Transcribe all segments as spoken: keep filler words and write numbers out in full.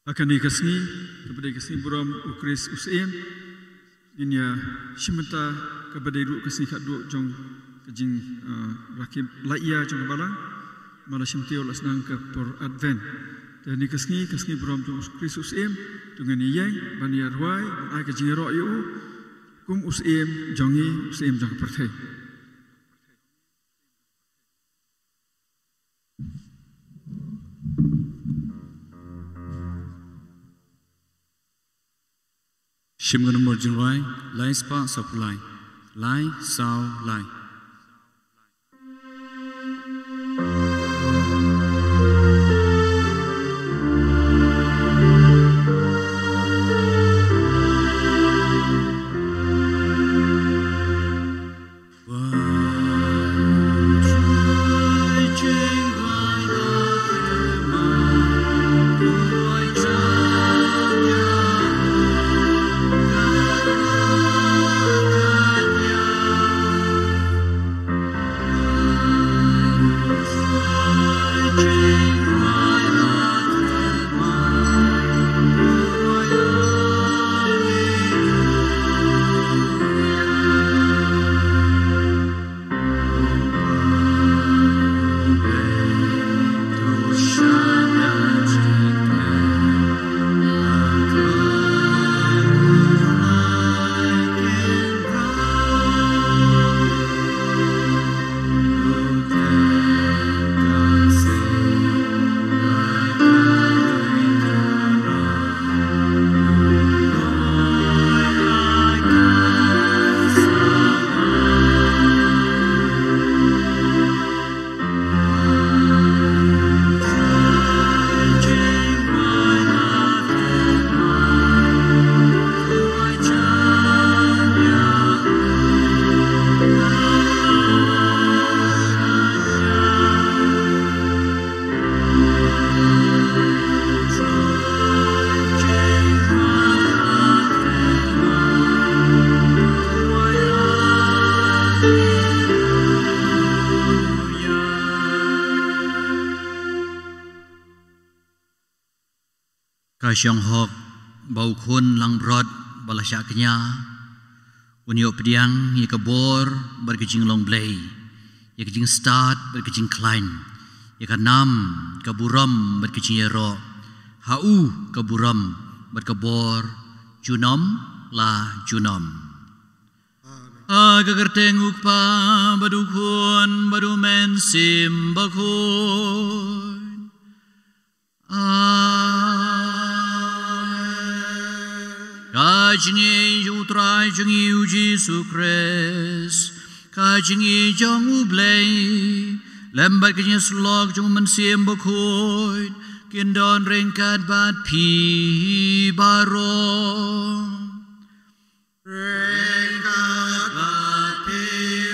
Ha kane ka sngi, kaba dei ka sngi burom u Khrist u Syiem, ngin ïa shim bynta kaba dei ruh ka sngi khatduh jong ka jing, ah, rakhe lait ïa jong ka balang, ba la shim tiew la sdang ka por Advent. Te kane ka sngi, ka sngi burom jong u Khrist u Syiem, to ngin ïeng ban ïa rwai, ban ai ka jingïaroh ïa u, kum u Syiem jong ngi, u Syiem jong ka pyrthei. Shim ka nombor jingrwai, lai spah sawphew lai, lai saw lai. Ka shong hok ba u khun langbrot ba la shah kñia un ïoh pdiang ïa ka bor bad ka jinglong Blei, ïa ka jingstad bad ka jingkhlaiñ, ïa ka nam, ka burom bad ka jingïaroh, ha u ka burom bad ka bor junom la junom. Ha ka kyrteng u Kpa bad u Khun bad u Mynsiem Bakhuid. Amen. Ka jingïeit jong u Trai jong ngi u Jisu Khrist, ka jingïeit jong u Blei, lem bad ka jingïasyllok jong u Mynsiem Bakhuid, kin don ryngkat bad phi baroh. Ryngkat bad phi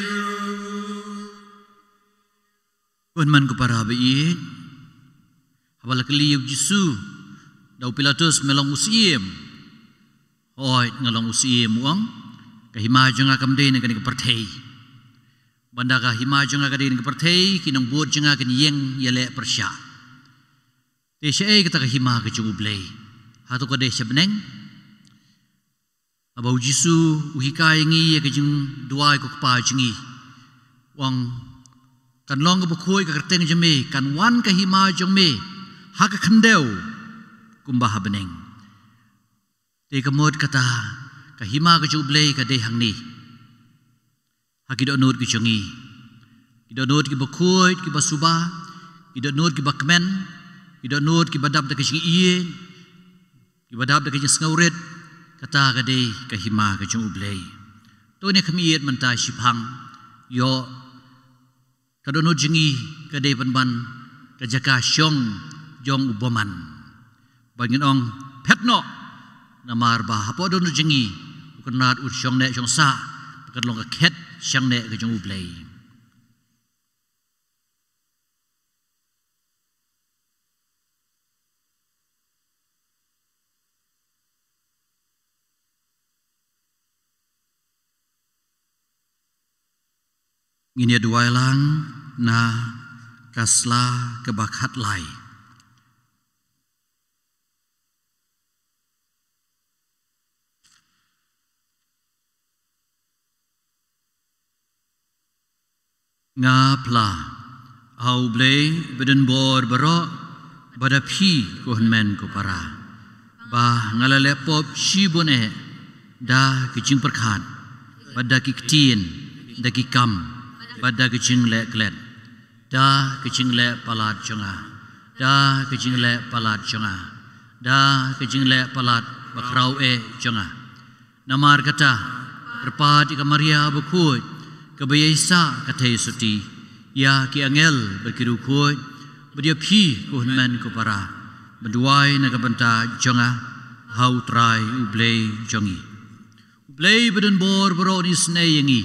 ruh. Ko hynmen ko para ba ïeit, haba la kylli ïa u Jisu da u Pilatus, "Me long u syiem?" "Hooid, nga long u syiem," u ong. "Ka hima jong nga kam dei na kane ka pyrthei. Ban da ka hima jong nga ka dei na ka pyrthei, ki nongbud jong nga kin ïeng ïaleh pyrshah." Te shaei kata ka hima ka jong u Blei? Hato ka dei sha bneng? Haba u Jisu u hikai ïa ngi ïa ka jingduwai ko Kpa jong ngi, u ong, "Kan long kaba khuid ka kyrteng jong me, kan wan ka hima jong me ha ka khyndew kumba ha bneng." Te ka mut kata ka hima ka jong u Blei ka dei hangne. Ha ki dohnud ki jong ngi, ki dohnud kiba khuid, kiba suba, ki dohnud kiba kmen, ki dohnud kiba dap da ka jingïeit, kiba dap da ka jingsngewrit, kata ka dei ka hima ka jong u Blei. To ngin khmih ïa mynta shiphang, ïoh ka dohnud jong ngi ka dei pynban ka jaka shong jong u bymman. Ba ngin ong phet noh, namar ba hapoh dohnud jong ngi u Kynrad un shong neh shong sah, ba kan long ka khet shang neh ka jong u Blei. Ngin ïa duwai lang na ka sla kaba khatlai. Nga phla ha U Blei ba don bor baroh, bad ha phi ko hynmen ko para, ba nga la leh pop shibun eh da ki jingpyrkhat, bad da ki ktien, da ki kam, bad da ki jingleh klet, da ki jingleh palat jong nga, da ki jingleh palat jong nga, da ki jingleh palat bakhraw eh jong nga. Namar kata, kyrpad ïa ka Maria bakhuid, kaba ïaisah ka theisotti, ïa ki angel bad ki riewkhuid, bad ïa phi ko hynmen ko para, ban duwai na ka bynta jong nga ha U Trai U Blei jong ngi. U Blei ba don bor baroh un isynei ïa ngi,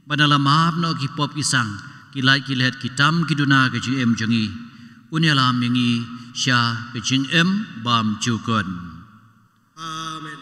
bad un ïalam noh ki pop ki sang, ki lait ki let, ki tam ki duna ka jingim jong ngi, un ïalam ïa ngi sha ka jingim bymjukut. Amen.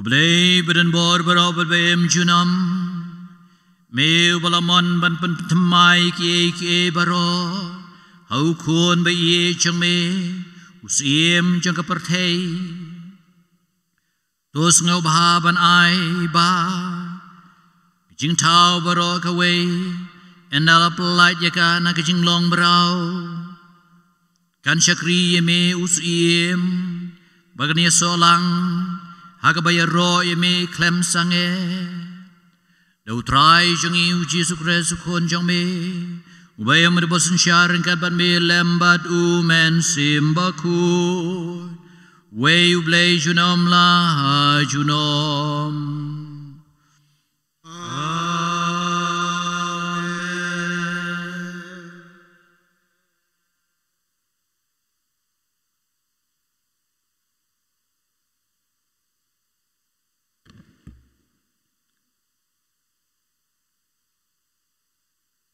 Blei badonbor baroh bad baim junom, me uba la mon ban pynthymmai kiei kiei baroh ha u Khun baieit jong me, u Syiem jong ka pyrthei. To sngewbha ban ai ba ka jingthaw baroh kawei, ynda la pyllait ïa ka na ka jinglong mraw, kan shakri ïa me u Syiem, ba kan ïasoh lang ha kaba ïaroh ïa me khlem sangeh. Da u Trai jong ngi u Jisu Khrist u Khun jong me, uba im bad uba synshar ryngkat bad me lem bad u Mynsiem Bakhuid, wei u Blei junom la ha junom. Amen.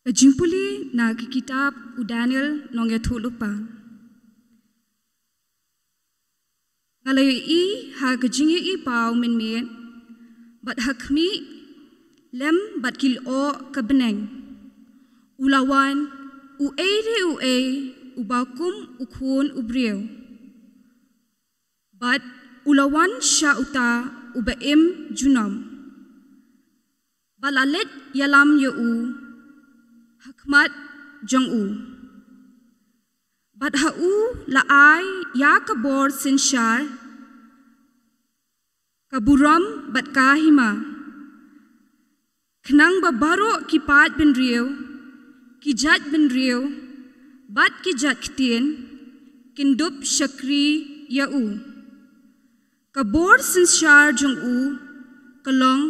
Ka jingpule na ka kitab u Daniel nongïathuhlypa. Nga la ïohi ha ka jingïohi paw mynmiet, bad ha khmih, lem bad ki lyoh ka bneng, u la wan uei re uei uba kum u Khun u briew. Bad u la wan sha uta uba im junom, bad la leit ïalam ïa u ha khmat jong u. Bad ha u la ai ïa ka bor synshar, ka burom bad ka hima, khnang ba baroh ki paid bynriew, ki jait bynriew, bad ki jait ktien, kin dup shakri ïa u. Ka bor synshar jong u ka long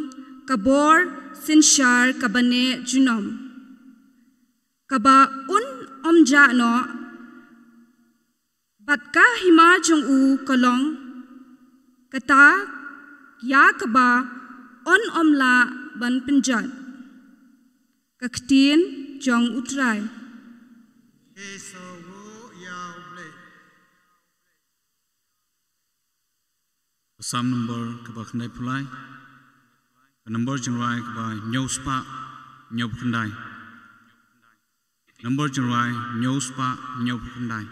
ka bor synshar kaba neh junom, kaba un ym jah noh, bad ka hima jong u ka long kata ïa kaba un ym lah ban pynjot. Ka ktien jong u Trai. Ka Salm nombor kaba khyndaiphew lai. Ka nombor jingrwai kaba hynñiew spah hynñiewphew khyndai. Nombor jingrwai hynñiew spah hynñiewphew khyndai.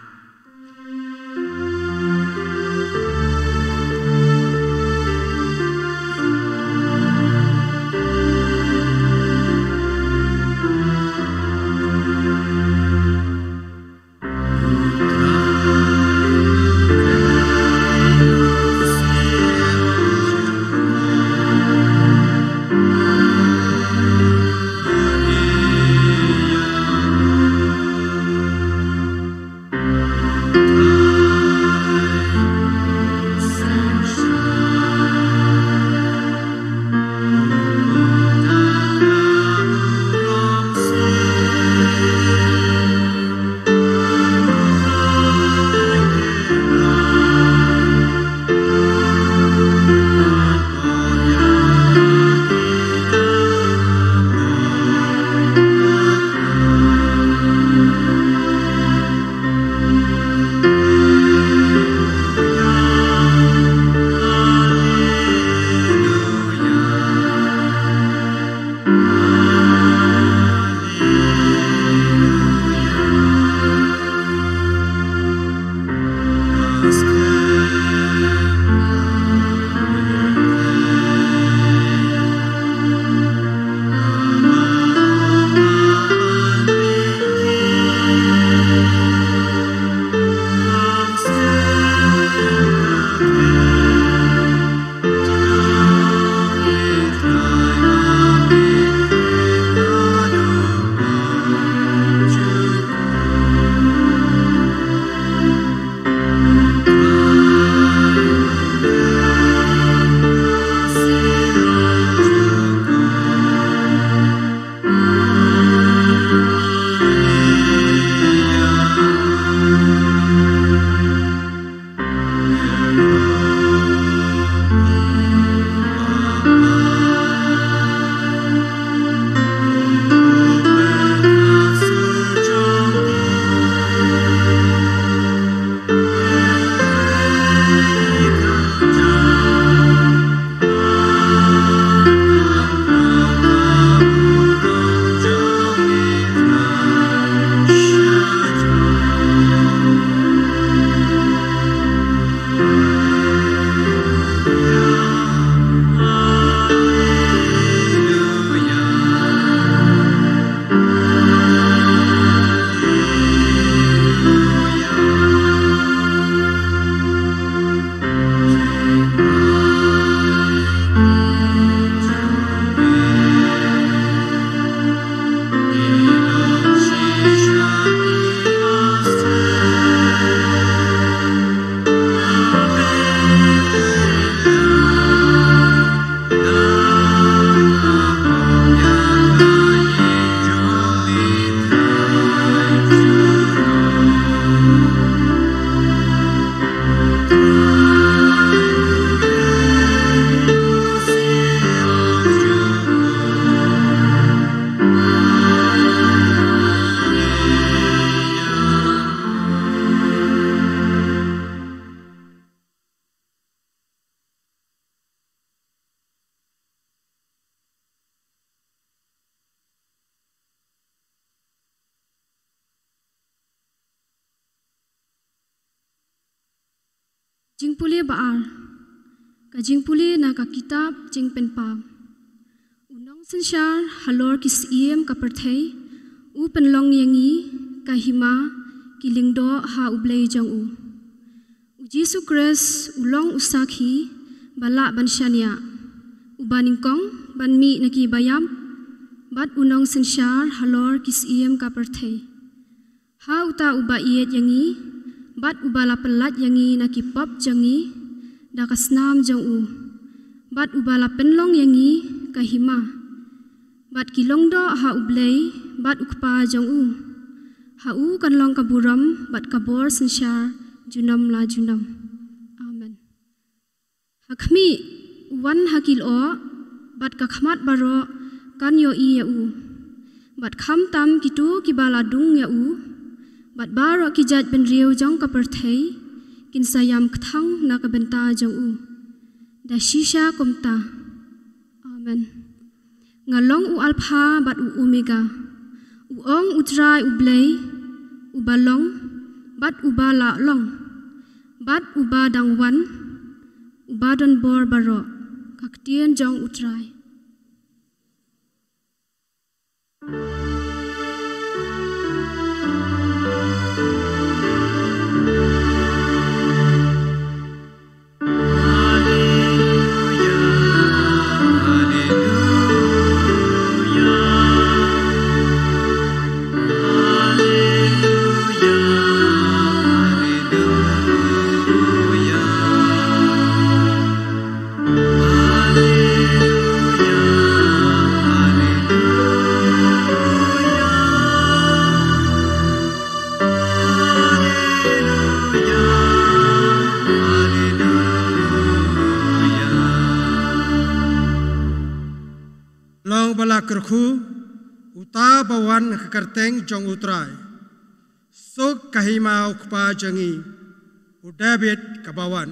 Jingpule ba ar. Ka jingpule na ka kitab Jingpynpaw. U nongsynshar halor ki syiem ka pyrthei u pynlong ïa ngi ka hima ki lyngdoh ha U Blei jong u. U Jisu Khrist u long u sakhi ba lah ban shaniah, uba nyngkong ban mih na ki baïap, bad u nongsynshar halor ki syiem ka pyrthei. Ha uta uba ïeit ïa ngi, bad uba la pyllait ïa ngi na ki pop jong ngi da ka snam jong u, bad uba la pynlong ïa ngi ka hima, bad ki lyngdoh ha U Blei bad U Kpa jong u. Ha u kan long ka burom bad ka bor synshar junom la junom. Amen. Ha khmih, u wan ha ki lyoh, bad ka khmat baroh kan ïohi ïa u. Bad khamtam kito kiba la dung ïa u, bad baroh ki jaid bynriew jong ka pyrthei kin sa ïam kthang na ka bynta jong u. Da shisha kumta. Amen. Nga long u Alpha bad u Omega, u ong U Trai U Blei, uba long, bad uba lah long, bad uba dang wan, uba don bor baroh. Ka ktien jong U Trai. Long ba la kyrkhu uta ba wan ha ka kyrteng jong U Trai. Suk ka hima u kpa jong ngi, u David kaba wan.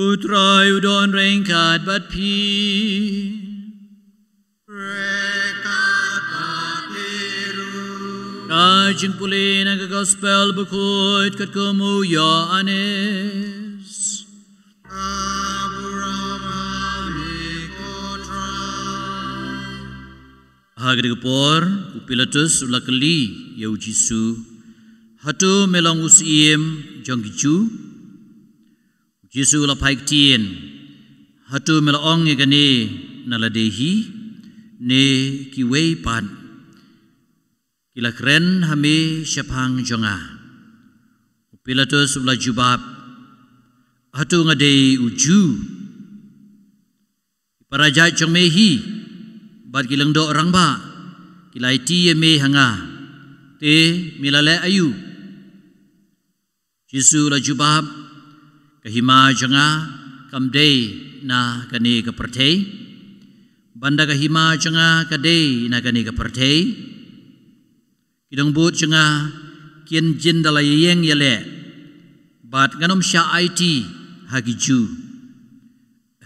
U Trai u don ryngkat bad phi. Ka jingpule na ka Gospel bakhuid katkum u Ïoannis. Ha katei ka por u Pilatus u la kylli ïa u Jisu, "Hato me long u syiem jong ki Jiw?" U Jisu u la phai ktien, "Hato me la ong ïa kane na lade hi, ne kiwei pat ki la kren ha me shaphang jong nga?" U Pilatus u la jubab, "Hato nga dei u Jiw? Ki para jait jong me hi bad ki lyngdoh rangbah ki la aiti ïa me ha nga, te me la leh aïu?" Jisu u la jubab, "Ka hima jong nga kam dei na kane ka pyrthei, bad da ka hima jong nga ka dei na kane ka pyrthei. Ki dongbud jong nga kin jin da la ïeng ïaleh, bad ngan ym shah aiti ha ki Jiw.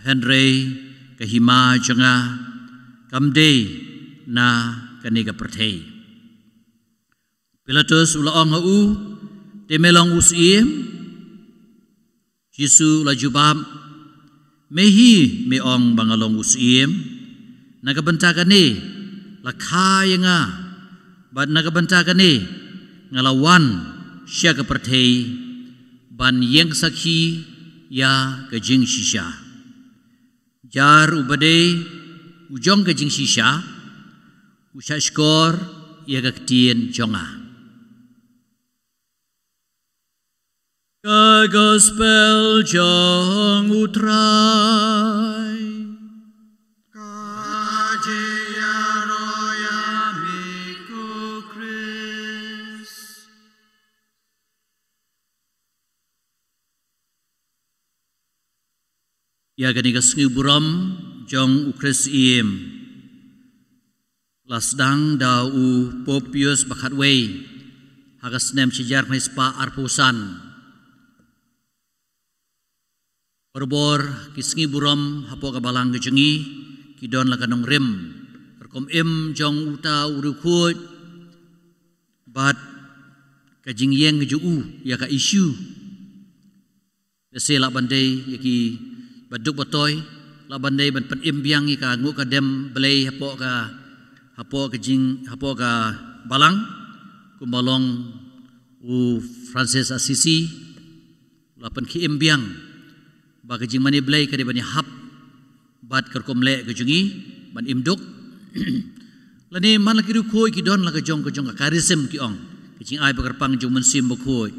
Hynrei ka hima jong nga kam dei na kane ka pyrthei." Pilatus u la ong ha u, "Te me long u syiem?" Jisu u la jubab, "Me hi me ong ba nga long u syiem. Na ka bynta kane la kha ïa nga, bad na ka bynta kane nga la wan sha ka pyrthei, ban ïeng sakhi ïa ka jingshisha. Jar uba dei u jong ka jingshisha, u shah shkor ïa ka ktien jong nga." Ka Gospel jong u Trai. Ka jingïaroh ïa me ko Khrist. Ïa kane ka sngi burom jong u Khrist Syiem la sdang da u Pope Pius ba khatwei ha ka snem shijar khyndai spah arphew san. Barabor ki sngi burom hapoh ka balang ka jong ngi ki don la ka nongrim, ka rukom im jong uta u riewkhuid bad ka jingïeng jong u ïa ka issue. Lehse lah ban dei ïa ki ba duk ba toi, lah ban dei ban pynim biang ïa ka nguh ka dem Blei hapoh ka, hapoh ka jing, hapoh ka balang, kumba long u Francis Assisi, la pynkhie im biang ba ka jingmane Blei ka dei ban ïahap bad ka rukom leh ka jong ngi ban im duk. Lane man la ki riewkhuid ki don la ka jong ka jong ka charism ki ong, ka jingai ba kyrpang jong u Mynsiem Bakhuid.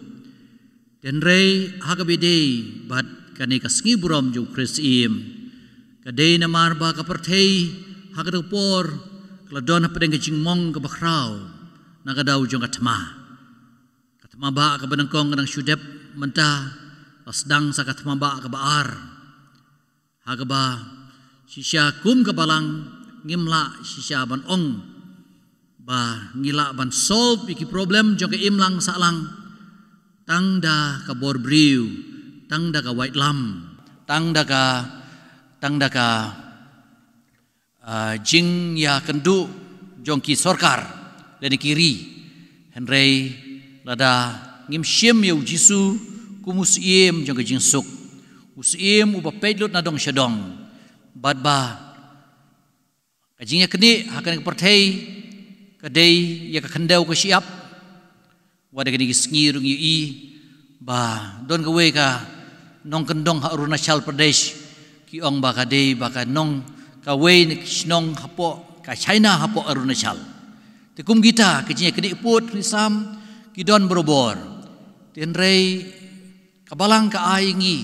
Hynrei ha kaba ïadei bad kane ka sngi burom jong u Khrist Syiem, ka dei namar ba ka pyrthei ha kata ka por ka la don hapdeng ka jingmong kaba khraw na ka daw jong ka thma. Ka thma ba kaba nyngkong ka dang shu dep, mynta la sdang sa ka thma ba kaba ar. Ha kaba shisha kum ka balang ngim lah shisha ban ong ba ngi lah ban solve ïa ki problem jong ka imlang sahlang tang da ka bor briew, tang da ka waitlam, tang da ka, tang da ka, ah, jingïakynduh jong ki sorkar lane ki ri. Hynrei lada ngim shim ïa u Jisu kum u Syiem jong ka jingsuk, u Syiem uba peit lut na dong sha dong, bad ba ka jingïaknieh ha kane ka pyrthei ka dei ïa ka khyndew ka shyiap. Wat ha kine ki sngi ruh ngi ïohi ba don kawei ka nongkyndong ha Arunachal Pradesh, ki ong ba ka dei ba ka nong kawei na ki shnong hapoh ka China hapoh Arunachal. Te kum kita ka jingïaknieh pud pynïasam ki don barabor. Te hynrei ka balang ka ai ngi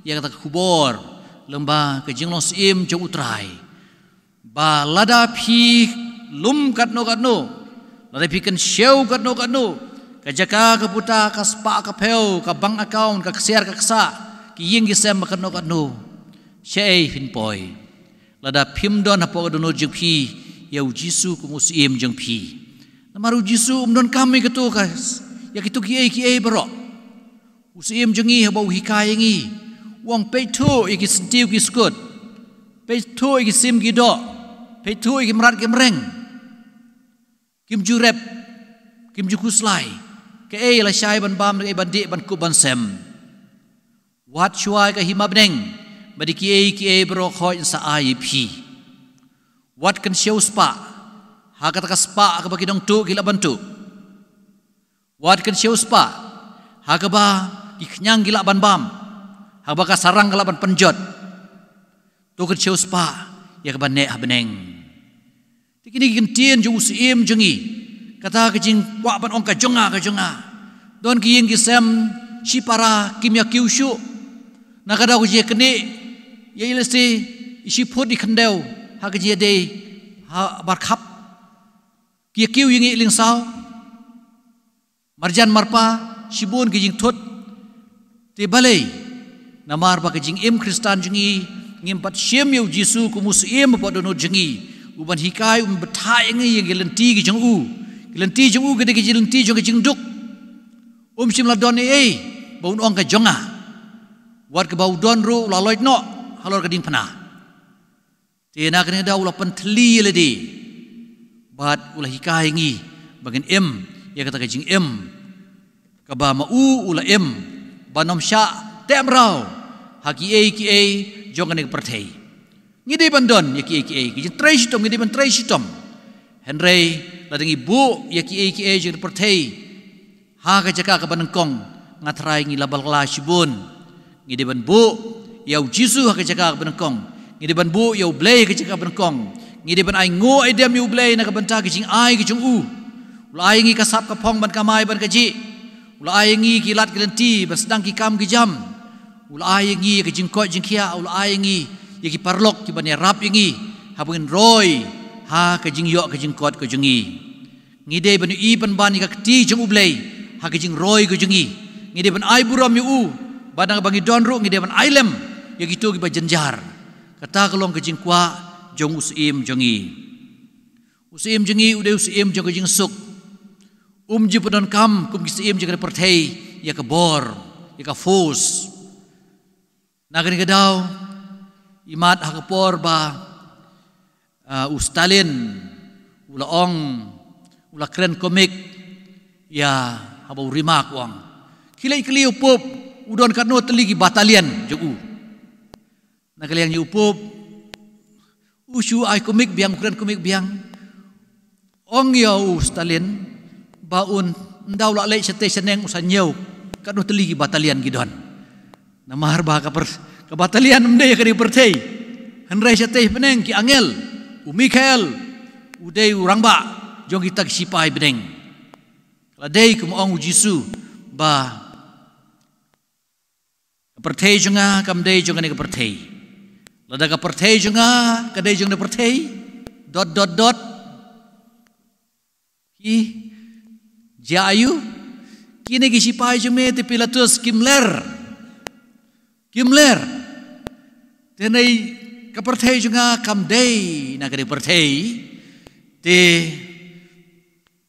ïa kata ka khubor lyngba ka jinglong Syiem jong u Trai, ba lada phi lum katno katno, lada phi kynshew katno katno, ka jaka ka puta, ka spah ka phew, ka bank account, ka ksiar ka ksah, ki ïing ki sem ba katno katno, shaei phin poi lada phim don hapoh ka dohnud jong phi ïa u Jisu kum u Syiem jong phi? Namar u Jisu um donkam ïa kito ka, ïa kito kiei kiei baroh. U Syiem jong ngi haba u hikai ïa ngi, u ong, peit thuh ïa ki syntiew ki skud, peit thuh ïa ki sim ki doh, peit thuh ïa ki mrad ki mreng. Kim ju rep, kim ju khuslai. Kaei la shai ban bam, kaei ban dih, ban kup ban sem. Wat shuwa ïa ka hima bneng ba dei kiei kiei baroh khoit yn sa ai ïa phi. Wat kynshew spah ha kata ka spah kaba ki nongtuh ki lah ban tuh. Wat kynshew spah ha kaba ki khñiang ki lah ban bam, ha kaba ka sarang ka lah ban pynjot. To kynshew spah ïa kaba neh ha bneng. Te kine ki kyntien jong u Syiem jong ngi, kata ka jingkwah ban ong ka jong nga, ka jong nga. Don ki ïing ki sem shipara kim ïa kiew shuh na ka daw ka jingïaknieh ïa i lehse i shiphut i khyndew ha ka jingïadei ha barkhap. Ki ïa kiew ïa ngi lyngsaw. Marjan marpa shibun ki jingthut. Te balei? Namar ba ka jingim Khristan jong ngi ngim pat shim ïa u Jisu kum u Syiem hapoh dohnud jong ngi, u ban hikai, u ban batai ïa ngi ïa ki lynti ki jong u. Ki lynti jong u ki dei ki lynti jong ka jingduk. Um shym la don ei ei ba un ong ka jong nga. Wat kaba u don ruh u la loit noh halor ka diengphna. Te na kane ka daw u la pynthylli ïa lade bad u la hikai ïa ngi ba ngin im ïa kata ka jingim kaba ma u u la im, ban ym shah teh mraw ha kiei kiei jong kane ka pyrthei. Ngi dei ban don ïa kiei kiei, ki jingtrei shitom ngi dei ban trei shitom. Hynrei lada ngi buh ïa kiei kiei jong kane ka pyrthei ha ka jaka kaba nyngkong, nga tharai ngi la bakla shibun. Ngi dei ban buh ïa u Jisu ha ka jaka kaba nyngkong. Ngi dei ban buh ïa u Blei ha ka jaka kaba nyngkong. Ngi dei ban ai nguh ai dem ïa u Blei na ka bynta ka jingai ka jong u. U la ai ïa ngi ka sap ka phong ban kamai ban kajih. U la ai ïa ngi ki lad ki lynti ban sdang ki kam ki jam. U la ai ïa ngi ïa ka jingkoit jingkhiah, u la ai ïa ngi ïa ki paralok ki ban ïarap ïa ngi haba ngin roi ha ka jingïoh ka jingkoit ka jong ngi. Ngi dei ban ïohi pynban ïa ka kti jong u Blei ha ka jingroi ka jong ngi. Ngi dei ban ai burom ïa u, bad naba ngi don ruh ngi dei ban ai lem ïa kito kiba jynjar. Kata ka long ka jingkwah jong u Syiem jong ngi. U Syiem jong ngi u dei u Syiem jong ka jingsuk. Um ju pyndonkam kum ki syiem jong ka pyrthei ïa ka bor, ïa ka force. Na kane ka daw, imat ha ka por ba, ah, u Stalin u la ong, u la kren komik ïa, haba u remark u ong, khie leit kylli u Pope u don katno tylli ki battalion jong u. Na ka liang jong u Pope, u shu ai komik biang, u kren komik biang. Ong ïa u Stalin ba un ynda u la leit shatei shaneng u sa ñiew katno tylli ki battalion ki don. Namar ba ka, ka battalion ym dei ïa ka dei pyrthei. Hynrei shatei shaneng ki angel, u Mikhael u dei u rangbah jong kita ki shipai bneng. Ka la dei kum ong u Jisu ba ka pyrthei jong nga kam dei jong kane ka pyrthei. Lada ka pyrthei jong nga ka dei jong kane ka pyrthei, dot dot dot, ki jia aïu? Kine ki shipai jong me, te Pilatus, kim ler. Kim ler. Te hynrei ka pyrthei jong nga kam dei na kane ka pyrthei. Te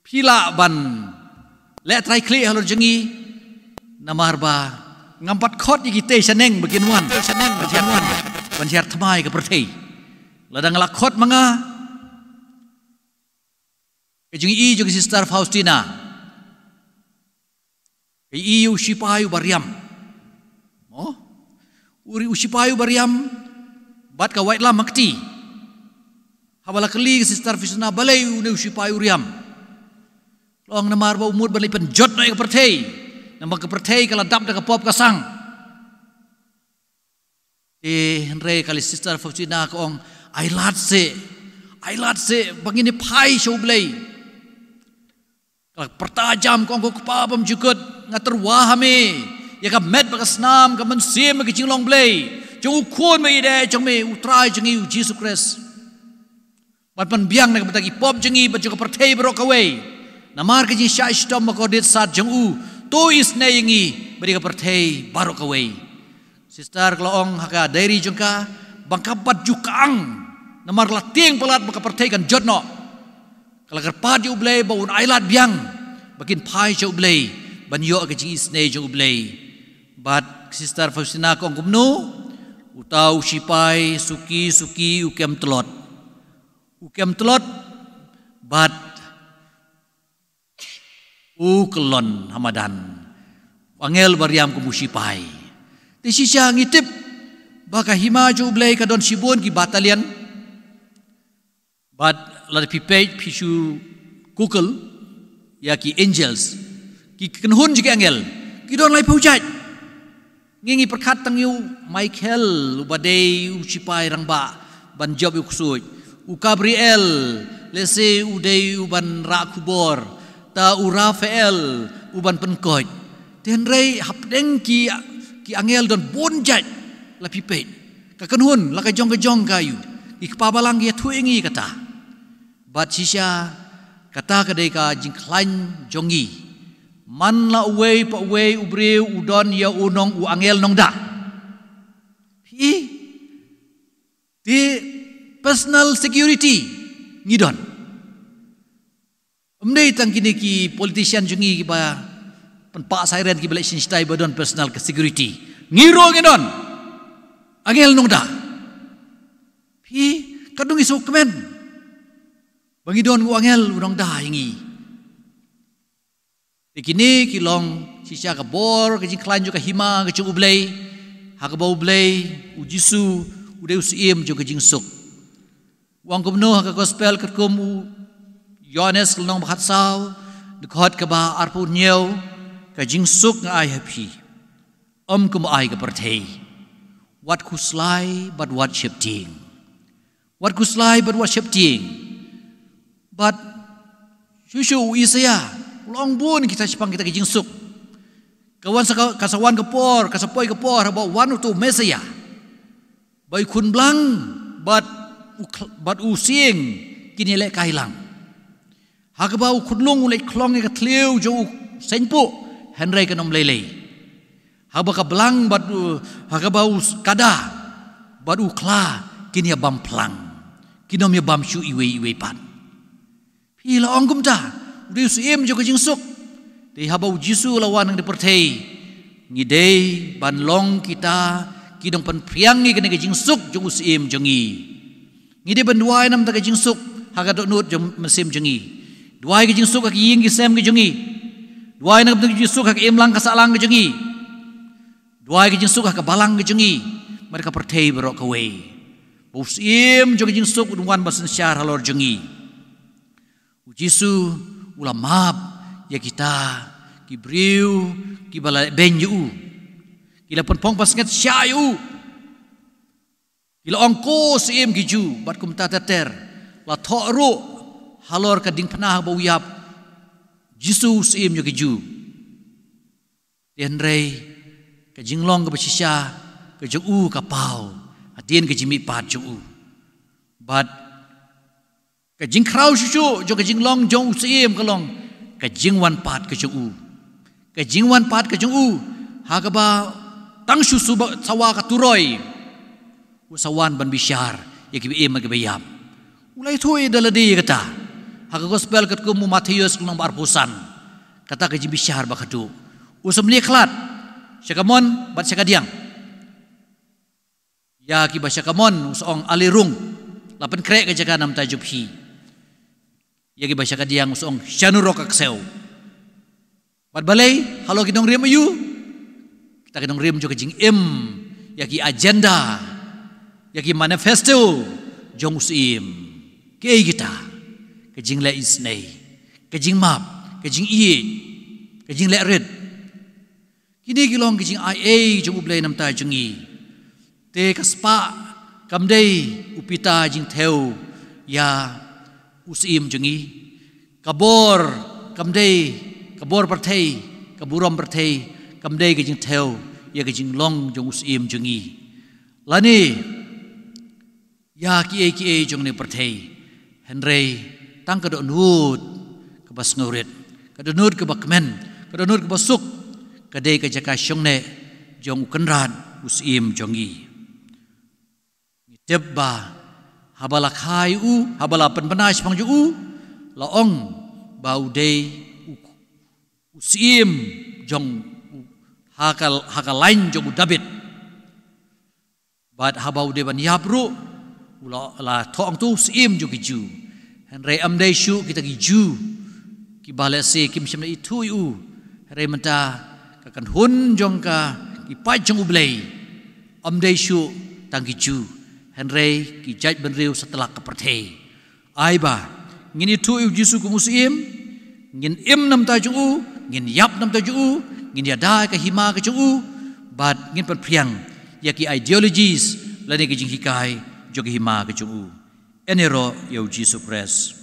phi lah ban leh trai khlieh halor jong ngi, namar ba ngam pat khot ïa ki tei shaneng ba kin wan, tei shaneng ba kin wan ban hiar thma ïa ka pyrthei. Lada nga la khot ma nga, ka jong i jong ka Sister Faustina, ka i u shipai u bariam. Mo? U ri u shipai u bariam bad ka waitlam ha kti. Haba la kylli ka Sister Faustina balei u ne u shipai u riam. Long namar ba u mut ban leit pynjot noh ïa ka pyrthei. Namar ka pyrthei ka la dap da ka pop ka sang. Te hynrei ka la Sister Faustina ka ong, ai lad seh, ai lad seh, ba ngin ïa phai sha u Blei. Ka la pyrta jam ka ong, ko Kpa bymjukut, nga tyrwa ha me ïa ka met bad ka snam, ka mynsiem bad ka jinglong Blei jong u Khun ba ïeit jong me, u Trai jong ngi u Jisu Khrist. Ban pynbiang na ka bynta ki pop jong ngi bad jong ka pyrthei baroh kawei. Namar ka jingshah shitom bakordit sat jong u, to isynei ïa ngi bad ïa ka pyrthei baroh kawei. Sister ka la ong ha ka diary jong ka, ba nga kam pat ju kyang, namar ka la tieng palat ba ka pyrthei kan jot noh. Ka la kyrpad ïa u Blei ba un ai lad biang ba kin phai sha u Blei ban ïoh ka jingisynei jong u Blei. Bad Sister Faustina ka ong kumno? Uta u shipai suki suki u kem tlot. U kem tlot bad u kyllon ha madan. U angel bariam kum u shipai. Te shisha ngi tip ba ka hima jong u Blei ka don shibun ki battalion. Bad lada phi peit phi shu Google ïa ki angels, ki kynhun jong ki angel, ki don laiphew jait. Ngi ngi pyrkhat tang ïa u Michael uba dei u shipai rangbah ban jop ïa u ksuid. U Gabriel, lehse u dei u ban rah khubor. Ta u Raphael u ban pynkoit. Te hynrei hapdeng ki, ki angel don bun jait, la phi peit. Ka kynhun la ka jong ka jong ka ïa u. Ki kpa balang ki ïathuh ïa ngi kata. Bad shisha kata ka dei ka jingkhlaiñ jong ngi. Man la uwei pa uwei u briew u don ïa u nong, u angel nongda. Phi, te personal security ngi don. Ym dei tang kine ki politician jong ngi kiba pynpah siren kiba leh shisha ba don personal security. Ngi ruh ngi don angel nongda. Phi, ka dei ngi sngewkmen ba ngi don u angel u nongda ïa ngi. Te kine ki long shisha ka bor ka jingkhlaiñ jong ka hima ka jong u Blei. Ha kaba u Blei, u Jisu u dei u Syiem jong ka jingsuk. U ong kumno ha ka gospel katkum u Ïoannis lynnong ba khatsaw, dkhot kaba arphew hynñiew, ka jingsuk nga ai ha phi, ym kumba ai ka pyrthei. Wat khuslai bad wat sheptieng. Wat khuslai bad wat sheptieng. Bad shuh shuh u Isaïah u la ong bun kita shaphang kita ki jingsuk. Ka wan sa ka, ka sa wan ka por, ka sa poi ka por haba wan uto u Messiah. Ba u khun blang bad u khl-, bad u sying kin ïalehkai lang. Ha kaba u khunlung u leit khlong ïa ka thliew jong u seiñpuh, hynrei kan ym lei lei. Haba ka blang bad u, ha kaba u s-, kada bad u khla kin ïa bam phlang, kin ym ïa bam shuh iwei iwei pat. Phi la ong kumta, u dei u syiem jong ka jingsuk. Te haba u Jisu u la wan ha kane ka pyrthei, ngi dei ban long kita ki nongpynphriang ïa kane ka jingsuk jong u syiem jong ngi. Ngi dei ban duwai namar ka jingsuk ha ka dohnud jong u mynsiem jong ngi. Duwai ka jingsuk ha ki ïing ki sem ki jong ngi. Duwai namar ka jingsuk ha ka imlang ka sahlang ka jong ngi. Duwai ka jingsuk ha ka balang ka jong ngi bad ka pyrthei baroh kawei. Ba u syiem jong ka jingsuk un wan ban synshar halor jong ngi. U Jisu u la map ïa kita ki briew kiba la beiñ ïa u, ki la pynphong pynskhem shah ïa u. Ki la ong, "Ko syiem ki Jiw." Bad kumta ter ter la thoh ruh halor ka diengphna ba u ïap, "Jisu u syiem jong ki Jiw." Te hynrei ka jinglong kaba shisha ka jong u ka paw hadien ka jingmihpat jong u. Bad ka jingkhraw shuh shuh jong ka jinglong jong u syiem ka long ka jingwan pat ka jong u. Ka jingwan pat ka jong u ha kaba tang shu suba sawa ka turoi, u sa wan ban bishar ïa kiba im bad kiba ïap. U la ïathuh ïa da lade ïa kata ha ka gospel katkum u Mathaios lynnong ba arphew san. Kata ka jingbishar ba khatduh, u sa mlien khlad sha kamon bad sha kadiang. Ïa kiba sha kamon u sa ong, "Ale rung, la pynkhreh ka jaka na bynta jong phi." Ïa kiba sha kadiang u sa ong, "Shano ruh ka ksew." Bad balei, halor ki nongrim aïu? Kita ki nongrim jong ka jingim ïa ki agenda, ïa ki manifesto jong u syiem. Kiei kita? Ka jingleh isynei, ka jingmap, ka jingïeit, ka jingleh rit. Kine ki long ki jingai ei jong U Blei na bynta jong ngi. Te ka spah kam dei u pita jingthew ïa u syiem jong ngi. Ka bor kam dei, ka bor pyrthei, ka burom pyrthei kam dei ka jingthew ïa ka jinglong jong u syiem jong ngi. Lane ïa kiei kiei jong kane ka pyrthei. Hynrei tang ka dohnud kaba sngewrit, ka dohnud kaba kmen, ka dohnud kaba suk, ka dei ka jaka shongneh jong u Kynrad u syiem jong ngi. Ngi tip ba haba la kha ïa u, haba la pynbna shaphang jong u, la ong ba u dei u, u syiem jong u, ha ka, ha ka lain jong u Dabid. Bad haba u dei ban ïap ruh, u la, la thoh hangto u syiem jong ki Jiw. Hynrei ym dei shuh kita ki Jiw kiba lehse kim shym la ithuh ïa u. Hynrei mynta ka kynhun jong ka, ki paid jong U Blei, ym dei shuh tang ki Jiw, hynrei ki jaitbynriew satlak ka pyrthei. Ai ba ngin ithuh ïa u Jisu kum u syiem, ngin im na bynta jong u, ngin ïap na bynta jong u, ngin ïada ïa ka hima ka jong u, bad ngin pynphriang ïa ki ideologies lane ki jinghikai jong ka hima ka jong u. Ïaroh ïa u Jisu Khrist.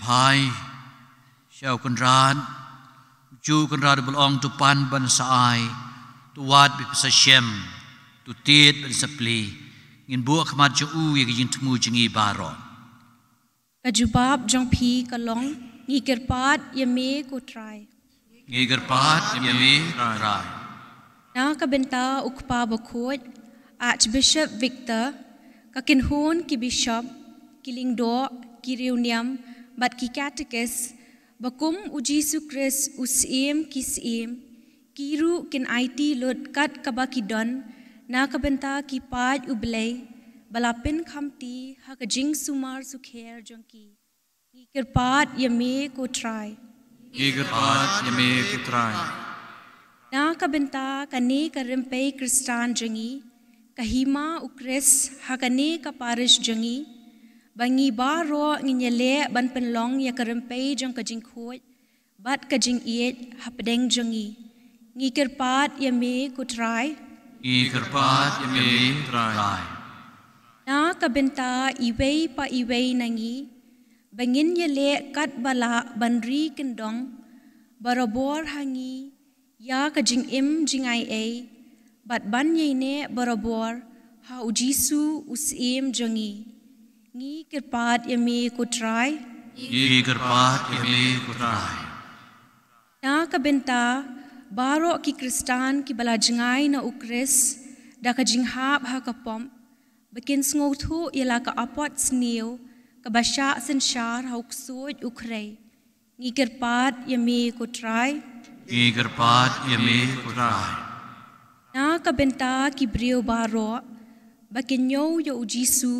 Phai sha u Kynrad, u Kynrad u ba la ong, to pan ban sa ai, to wad bad sa shem, to tied bad sa plie. Ngin buh khmat jong u ïa ka jingthmu jong ngi baroh. Ka jubab jong phi ka long, ngi kyrpad ïa me ko Trai. Ngi kyrpad ïa me ko Trai. Na ka bynta u Kpa Bakhuid, Archbishop Victor, ka kynhun ki bishop, ki lyngdoh, ki riewniam, bad ki katekis, ba kum u Jisu Khrist u Syiem ki syiem, ki ruh kin aiti lut kat kaba ki don, na ka bynta ki paid U Blei, ba la pynkhamti ha ka jingsumar sukher jong ki. Ngi kyrpad ïa me ko Trai. Ngi kyrpad ïa me ko Trai. Na ka bynta kane ka rympei Khristan jong ngi, ka hima u Khrist ha kane ka parish jong ngi, ba ngi baroh ngin ïaleh ban pynlong ïa ka rympei jong ka jingkhuid bad ka jingïeit hapdeng jong ngi. Ngi kyrpad ïa me ko Trai. Ngi kyrpad ïa me ko Trai. Na ka bynta iwei pa iwei na ngi, ba ngin ïaleh katba lah ban ri kyndong barabor ha ngi ïa ka jingim jingaiei, bad ban ïaineh barabor ha u Jisu u Syiem jong ngi. Ngi kyrpad ïa me ko Trai. Ngi kyrpad ïa me ko Trai. Na ka bynta baroh ki Khristan kiba la jngai na u Khrist da ka jinghap ha ka pop, ba kin sngewthuh ïa la ka apot sniew kaba shah synshar ha u ksuid u khrei. Ngi kyrpad ïa me ko Trai. Ngi kyrpad ïa me ko Trai. Na ka bynta ki briew baroh, ba kin ñiew ïa u Jisu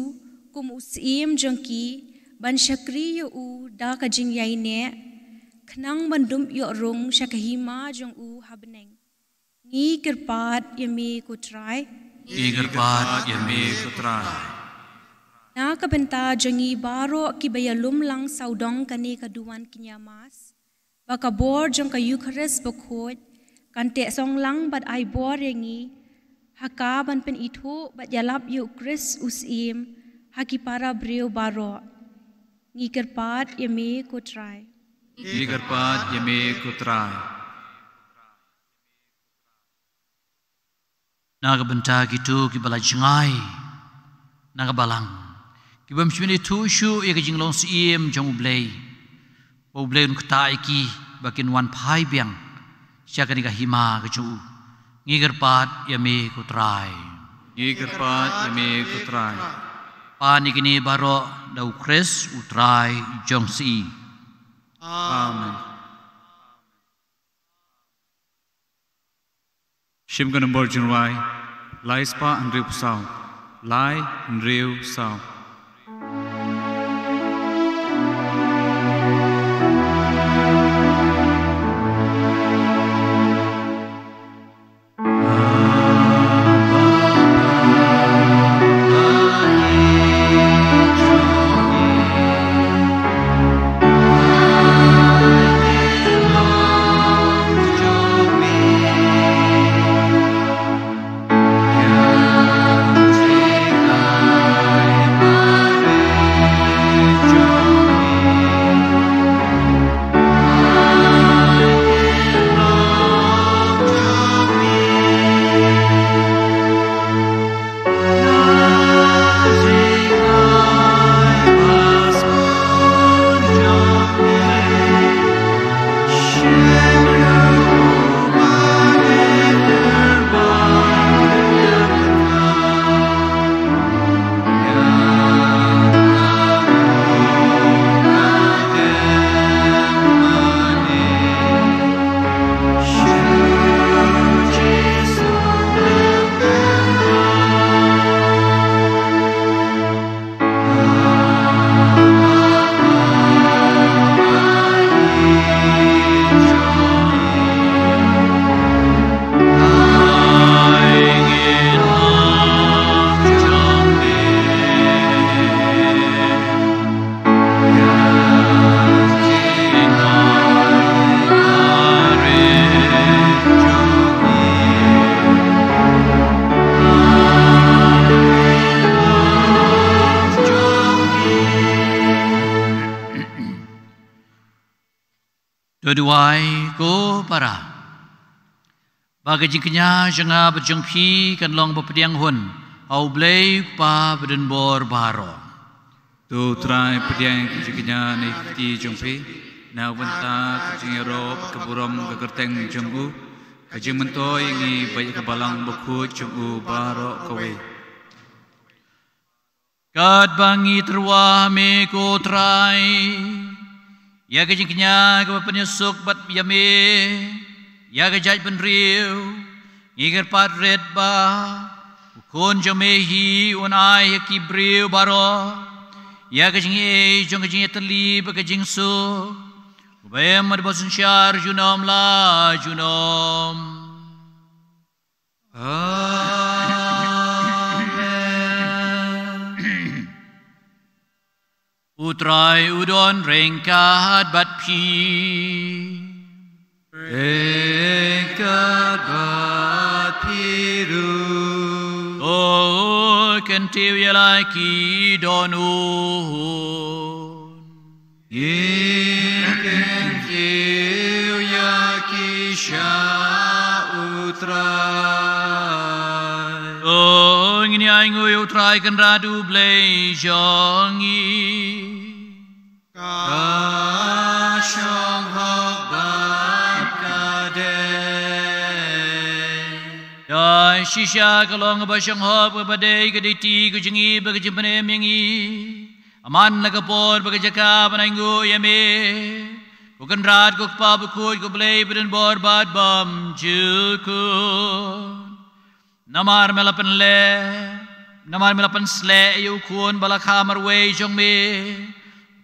kum u Syiem jong ki, ban shakri ïa u da ka jingïaineh, khnang ban dum ïoh rung sha ka hima jong u ha bneng. Ngi kyrpad ïa me ko Trai. Ngi kyrpad ïa me ko Trai. Na ka bynta jong ngi baroh kiba ïalum lang sawdong kane ka duwan kñia Mass, ba ka bor jong ka Eukharist bakhuid kan teh song lang bad ai bor ïa ngi, ha ka ban pynithuh bad ïalap ïa u Khrist u Syiem ha ki para briew baroh. Ngi kyrpad ïa me ko Trai. Ngi kyrpad ïa me ko Trai. Na ka bynta kito kiba la jngai na ka balang, kiba ym shym ithuh shuh ïa ka jinglong syiem jong U Blei, ba U Blei un ktah ïa ki ba kin wan phai biang sha kane ka hima ka jong u. Ngi kyrpad ïa me ko Trai. Ngi kyrpad ïa me ko Trai. Pan ïa kine baroh da u Khrist u Trai jong ngi. Amen. Shim ka nombor jingrwai lai spah hynriew phew saw. Lai hynriew saw. To duwai ko para. Ba ka jingkñia jong nga bad jong phi kan long ba pdiang hun ha U Blei U Kpa badonbor baroh. To U Trai pdiang ka jingkñia na ki kti jong phi, na bynta ka jingïaroh bad ka burom ka kyrteng jong u, ka jingmyntoi ïa ngi bad ïa ka Balang Bakhuid jong u baroh kawei. Katba ngi tyrwa ha me ko Trai, ïa ka jingkñia kaba pynïasuk bad ïa me, ïa ka jaitbynriew, ngi kyrpad rit ba U Khun jong me hi un ai ha ki briew baroh ïa ka jingaiei jong ka jingïatylli bad ka jingsuk, uba im bad uba synshar junom la junom. Amen. U Trai u don ryngkat bad phi. Ryngkat bad phi ruh. To kyntiew ïa la ki dohnud. Ngin kyntiew ïa ki sha U Trai. To ngin ïainguh ïa U Trai Kynrad U Blei jong ngi. Ka shong hok bad ka dei. Ïa shisha ka long kaba shong hok bad kaba dei, ka dei ka kti ka jong ngi bad ka jingpynim ïa ngi. Amman la ka por bad ka jaka ban ainguh ïa me, ko Kynrad ko Kpa Bakhuid ko Blei badonbor bad bymjukut. Namar me la pynleh, namar me la pynsleh ïa U Khun ba la kha marwei jong me,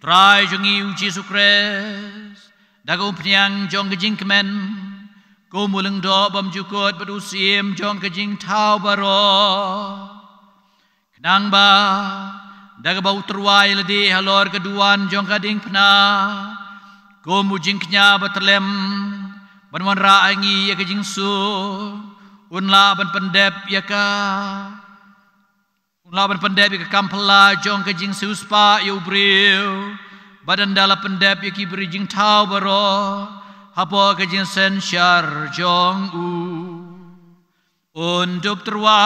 Trai jong ngi U Jisu Khrist, da ka umphniang jong ka jingkmen, kum u lyngdoh bymjukut bad u syiem jong ka jingthaw baroh. Khnang ba da kaba u tyrwa ïa lade halor ka duwan jong ka diengphna, kum u jingkñia ba tyllem ban wanrah ha ngi ïa ka jingsuk, un lah ban pyndep ïa ka, un lah ban pyndep ïa ka kam phylla jong ka jingsiewspah ïa u briew, bad ynda la pyndep ïa ki briew jingthaw baroh hapoh ka jingsynshar jong u. Un dup tyrwa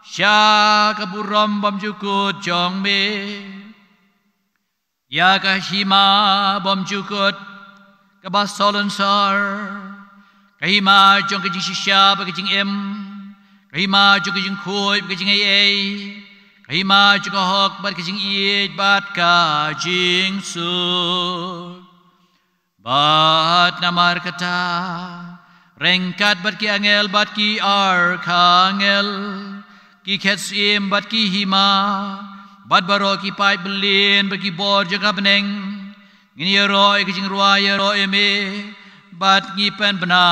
sha ka burom bymjukut jong me. Ïa ka hima bymjukut kaba salonsar, ka hima jong ka jingshisha bad ka jingim, ka hima jong ka jingkhuid bad ka jingaiei, ka hima jong ka hok bad ka jingïeit bad ka jingsuk. Bad namar kata, ryngkat bad ki angel bad ki arkangel, ki khet syiem bad ki hima, bad baroh ki paid byllieng bad ki bor jong ka bneng, ngin ïaroh ïa ka jingrwai ïaroh ïa me, bad ngi pynbna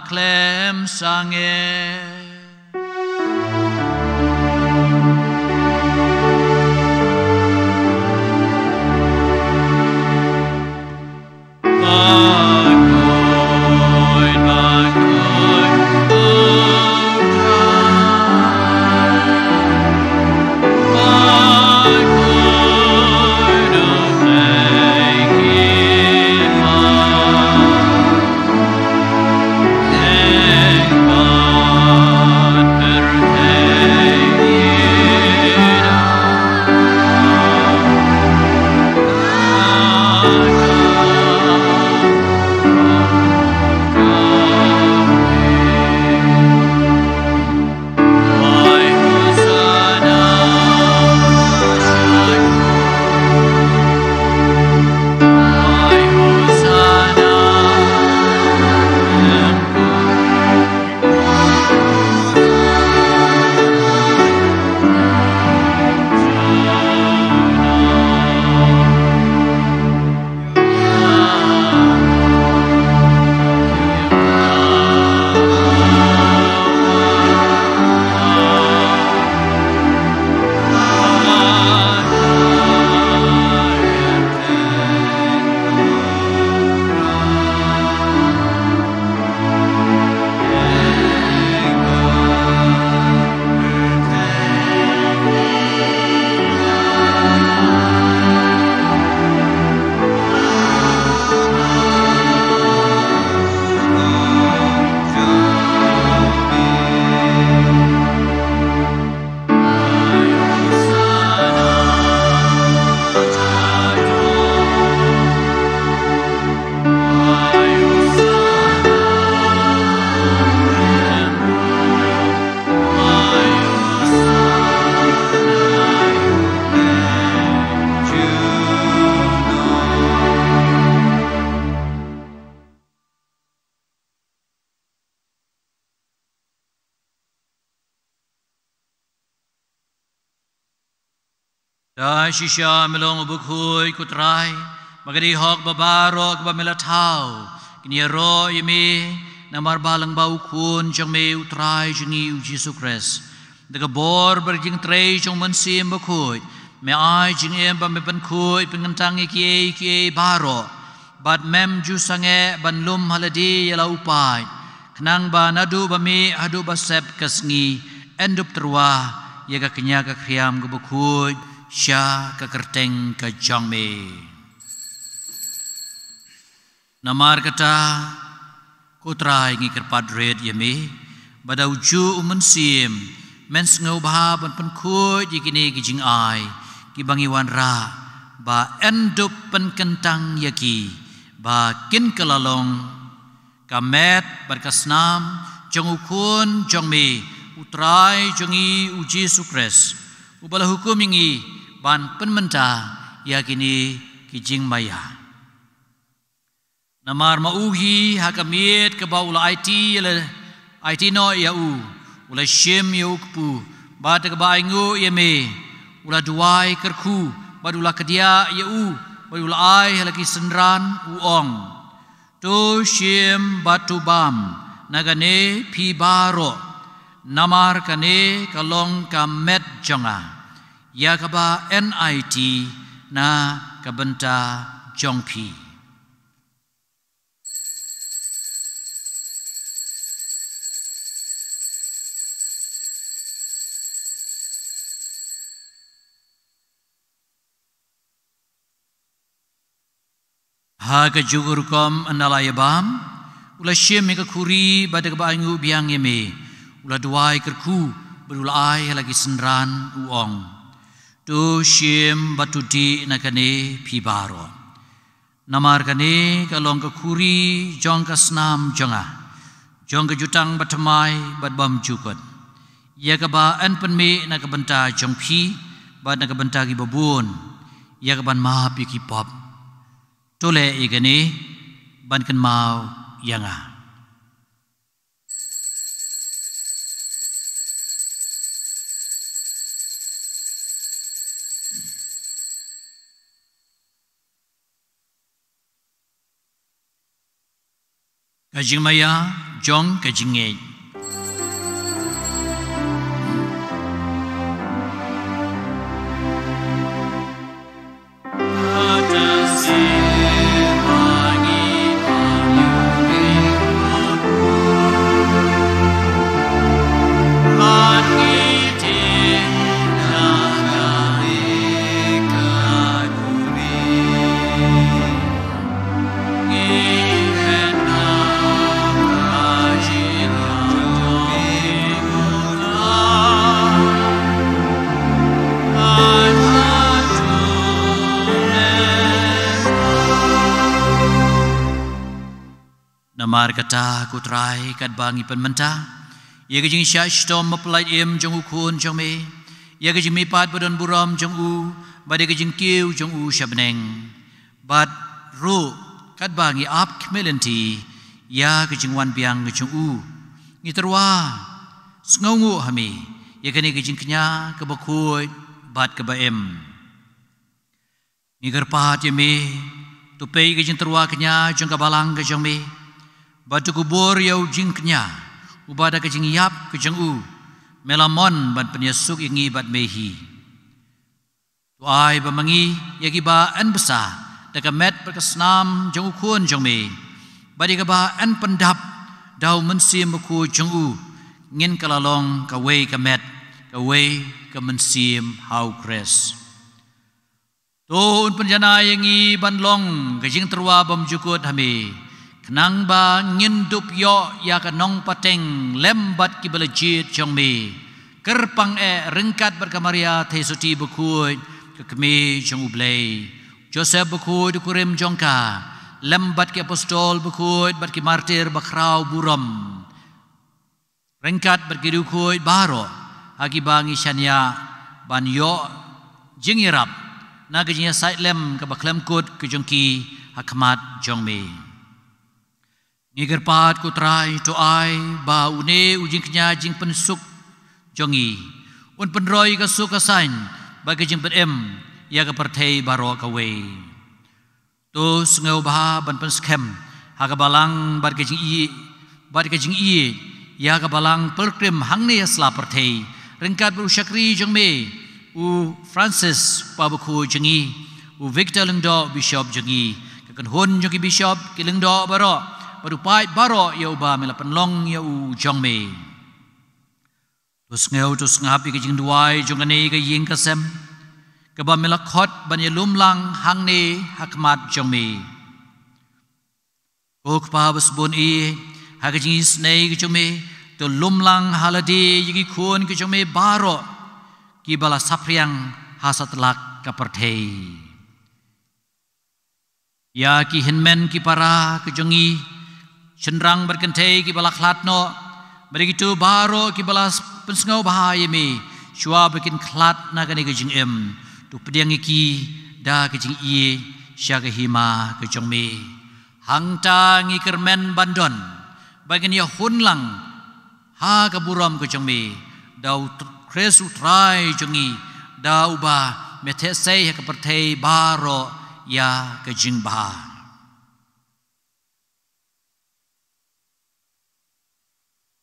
khlem sangeh. Da shisha me long u bakhuid, ko Trai, ba ka dei hok ba baroh kaba me la thaw kin ïaroh ïa me, namar ba lyngba u Khun jong me, u Trai jong ngi u Jisu Khrist. Da ka bor bad ka jingtrei jong u Mynsiem Bakhuid, me ai jingim ba me pynkhuid pynkyntang ïa kiei kiei baroh, bad mem ju sangeh ban lum ha lade ïa la u paid, khnang ba naduh ba mih haduh ba sep ka sngi, yn dup tyrwa ïa ka kñia ka khriam kaba khuid sha ka kyrteng ka jong me. Namar kata, ko Trai, ngi kyrpad rit ïa me, ba da u juh u Mynsiem, men sngewbha ban pynkhuid ïa kine ki jingai kiba ngi wanrah, ba yn dup pynkyntang ïa ki, ba kin kylla long ka met bad ka snam jong u Khun jong me, u Trai jong ngi u Jisu Khrist, uba la hukum ïa ngi ban pynmynta ïa kine ki jingmaïa. Namar ma u hi, ha ka miet kaba u la aiti ïa la, aiti noh ïa u, u la shim ïa u kpu, bad da kaba ainguh ïa me, u la duwai kyrkhu, bad u la kdiah ïa u, bad u la ai ha la ki synran, u ong: To shim bad to bam na kane phi baroh, namar kane ka long ka met jong nga, ïa kaba yn aiti na ka bynta jong phi. Ha kajuh ka rukom ynda la ïa bam, u la shim ïa ka khuri, bad da kaba ainguh biang ïa me, u la duwai kyrkhu, bad u la ai ha la ki synran, u ong: To shim bad to dih na kane phi baroh, namar kane ka long ka khuri jong ka snam jong nga, jong ka jutang bathymmai bad bymjukut, ïa kaba yn pynmih na ka bynta jong phi bad na ka bynta kiba bun, ïa ka ban map ïa ki pop. To leh ïa kane ban kynmaw ïa nga. Ka jingmaïa jong ka jingngeit. Namar kata, ko Trai, katba ngi pynmynta ïa ka jingshah shitom bapylait im jong u Khun jong me, ïa ka jingmihpat badonburom jong u, bad ïa ka jingkiew jong u sha bneng, bad ruh katba ngi ap khmih lynti ïa ka jingwan biang jong u, ngi tyrwa sngewnguh ha me ïa kane ka jingkñia kaba khuid bad kaba im. Ngi kyrpad ïa me, to peit ïa ka jingtyrwa kñia jong ka balang ka jong me, bad to kubur ïa u jingkñia, uba da ka jingïap ka jong u me la mon ban pynïasuk ïa ngi bad me hi. To ai ba ma ngi, ïa kiba yn bsa da ka met bad ka snam jong u Khun jong me, bad ïa kaba yn pyndap da u Mynsiem Bakhuid jong u, ngin kylla long kawei ka met, kawei ka mynsiem ha u Khrist. To un pynjanai ïa ngi ban long ka jingtyrwa bymjukut ha me, khnang ba ngin dup ïoh ïa ka nongpateng lem bad kiba la jied jong me, kyrpang eh ryngkat bad ka Maria Theisotti Bakhuid, ka Kmie jong u Blei, Joseph Bakhuid u kurim jong ka, lem bad ki apostol bakhuid bad ki martir bakhraw burom, ryngkat bad ki riewkhuid baroh ha kiba ngi shaniah ban ïoh jingïarap na ka jingïasaid lem kaba khlem kut ka jong ki ha khmat jong me. Ngi kyrpad, ko Trai, to ai ba une u jingkñia jingpynsuk jong ngi un pynroi ka suk ka saiñ bad ka jingpynim ïa ka pyrthei baroh kawei. To sngewbha ban pynskhem ha ka balang bad ka jingïeit, bad ka jingïeit ïa ka balang pilgrim hangne ha sla pyrthei, ryngkat bad u shakri jong me u Francis, pa bakhuid jong ngi, u Victor Lyngdoh, bishop jong ngi, ka kynhun jong ki bishop, ki lyngdoh baroh, bad u paid baroh ïa uba me la pynlong ïa u jong me. To sngew, to sngap ïa ka jingduwai jong kane ka ïing ka sem, kaba me la khot ban ïalum lang hangne ha khmat jong me. Ko Kpa ba sbun ïeit, ha ka jingisynei ka jong me, to lum lang ha lade ïa ki khun ka jong me baroh, kiba la saphriang ha satlak ka pyrthei. Ïa ki hynmen ki para ka jong ngi, shynrang bad kynthei kiba la khlad noh, bad ïa kito baroh kiba la pynsngewbha ïa me, shuwa ba kin khlad na kane ka jingim, to pdiang ïa ki da ka jingïeit sha ka hima ka jong me. Hangta ngi kyrmen ban don, ba ngin ïahun lang ha ka burom ka jong me, da u Tr-, Khrist u Trai jong ngi, da uba me theh sei ha ka pyrthei baroh ïa ka jingbha.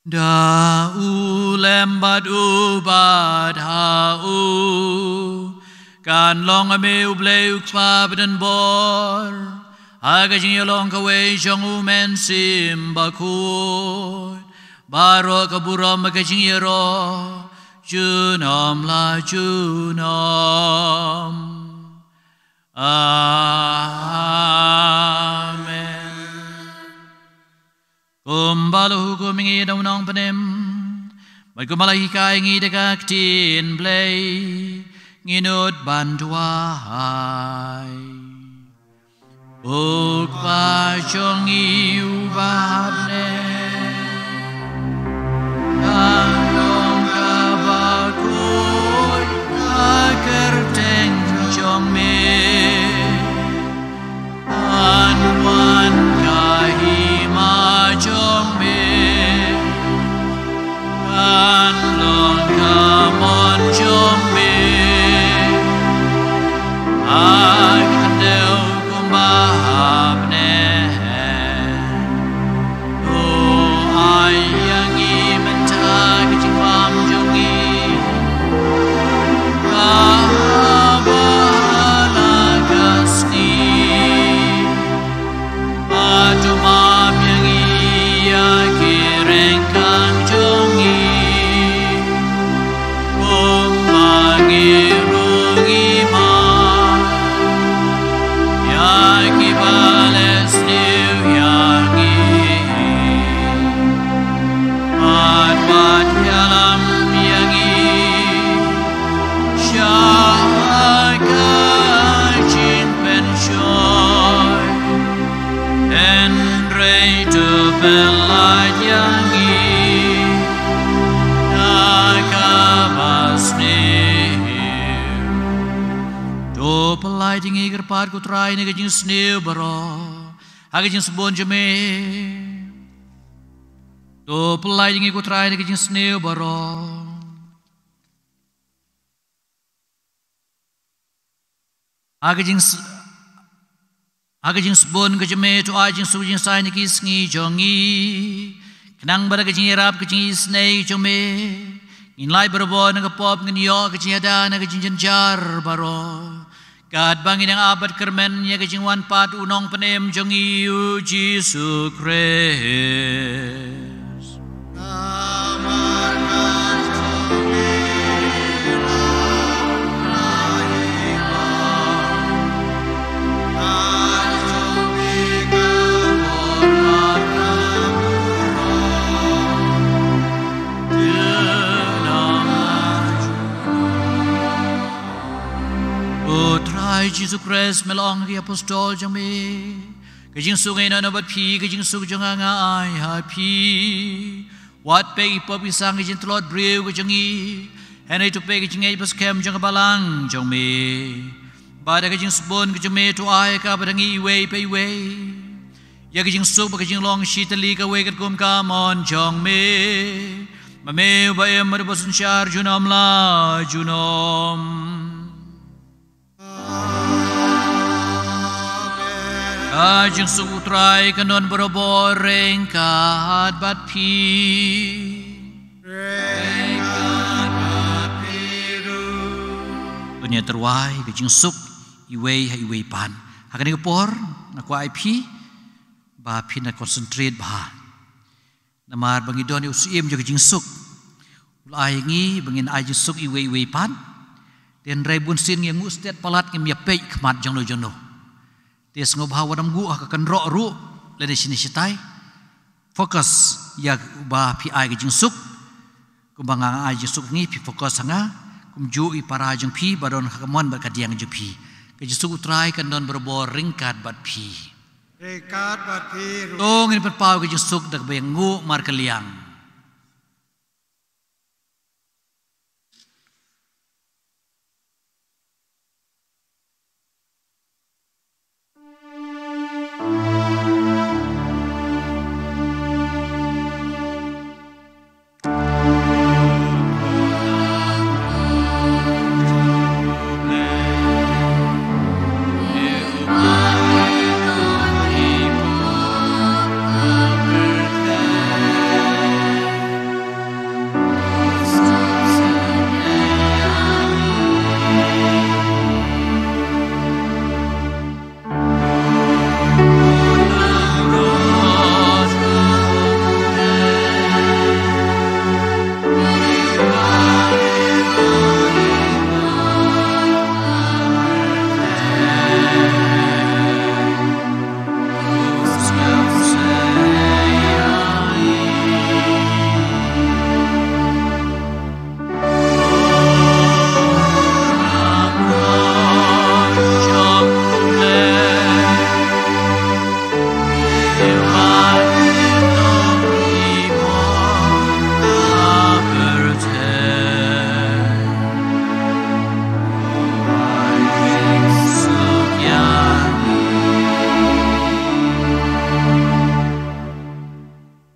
Da u lem bad u bad ha u, kan long ha me u Blei u Kpa badonbor, ha ka jingïalong kawei jong u Mynsiem Bakhuid, baroh ka burom bad ka jingïaroh, junom la junom. Amen. Kumba la hukum ïa ngi da u nongpynim, bad kumba la hikai ïa ngi da ka ktien Blei, ngin nud ban duwai. Ko Kpa jong ngi uba ha bneng, kan long kaba khuid ka kyrteng jong me. Kan wan ka hima jong me. Kan long ka mon jong me. Ha ka khyndew kumba ha bneng. To ai ïa ngi mynta ka jingbam jong ngi. Kaba ha la ka sngi. Bad to map ïa ngi ïa ki ryngkang jong ngi. Kumba ngi ruh ngi map ïa kiba leh sniew ïa ngi. Bad wat ïalam ïa ngi sha ka jingpynshoi. Hynrei to pynlait ïa ngi na kaba sniew. To pynlait ïa ngi kyrpad ko Trai na ka jingsniew baroh, ha ka jingsbun jong me. To pynlait ïa ngi ko Trai na ka jingsniew baroh. Ha ka jings-, ha ka jingsbun ka jong me to ai jingsuk jingsaiñ ha ki sngi jong ngi. Khnang ba da ka jingïarap ka jingisynei jong me, ngin lait barabor na ka pop, ngin ïoh ka jingïada na ka jingjynjar baroh. Katba ngi dang ap bad kyrmen ïa ka jingwan pat u nongpynim jong ngi u Jisu Khrist. Ko Trai Jisu Khrist, me la ong ha ki apostol jong me, ka jingsuk nga ai noh noh bad phi, ka jingsuk jong nga nga ai ha phi. Wat peit ïa ki pop ki sang, ki jingtlot briew ka jong ngi, hynrei to peit ïa ka jingngeit bad skhem jong ka balang jong me. Bad da ka jingsbun ka jong me to ai ïa ka bad ha ngi iwei pa iwei ïa ka jingsuk bad ka jinglong shi tylli kawei katkum ka mon jong me. Ma me uba im bad uba synshar junom la junom. Ka jingsuk U Trai kan don barabor ryngkat bad phi. Ryngkat bad phi ruh. To ngin ïa rwai ka jingsuk iwei ha iwei pat. Ha kane ka por nga kwah ai phi ba phin concentrate bha. Namar ba ngi don ïa u Syiem jong ka jingsuk. U la ai ngi ba ngin ai jingsuk iwei iwei pat. Te hynrei bun sien ngi nguh stet palat, ngim ïa peit khmat jongno jongno. Te sngewbha wat nym nguh ha ka kynroh ruh lane shane shatai. Focus ïa ba phi ai ka jingsuk. Kumba nga ai jingsuk ha ngi, phi focus ha nga. Kumjuh i para jong phi ba don ha ka mon bad ka diang jong phi. Ka jingsuk U Trai kan don barabor ryngkat bad phi. Ryngkat bad phi ruh. To ngin pynpaw ka jingsuk da kaba ïangnguh markylliang.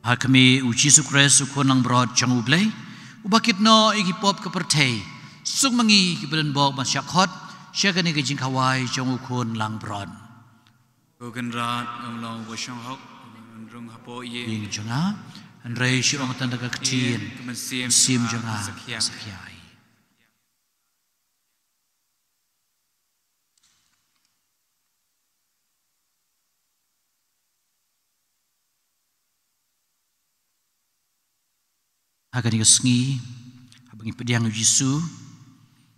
Ha khmih U Jisu Khrist, U Khun langbrot jong U Blei, uba kit noh ïa ki pop ka pyrthei, suk ma ngi kiba don bok ban shah khot sha kane ka jingkhawai jong U Khun langbrot. Ko Kynrad, ym long uba shong hok, ym rung hapoh ïing jong nga, hynrei shu ong tang da ka ktien, ka mynsiem jong nga sa khia. Ha kane ka sngi, haba ngi pdiang ïa U Jisu,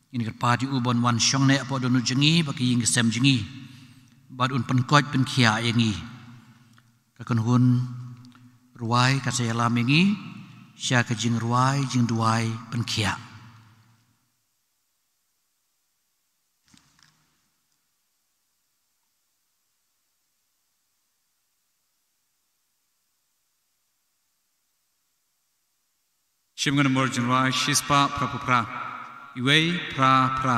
ngin kyrpad ïa u ban wan shong noh hapoh dohnud jong ngi bad ka ïing ka sem jong ngi, bad un pynkoit pynkhiah ïa ngi. Ka kynhun rwai kan sa ïalam ïa ngi sha ka jingrwai jingduwai pynkhiah. Shim ka nombor jingrwai shispah phra phew phra. Iwei phra phra.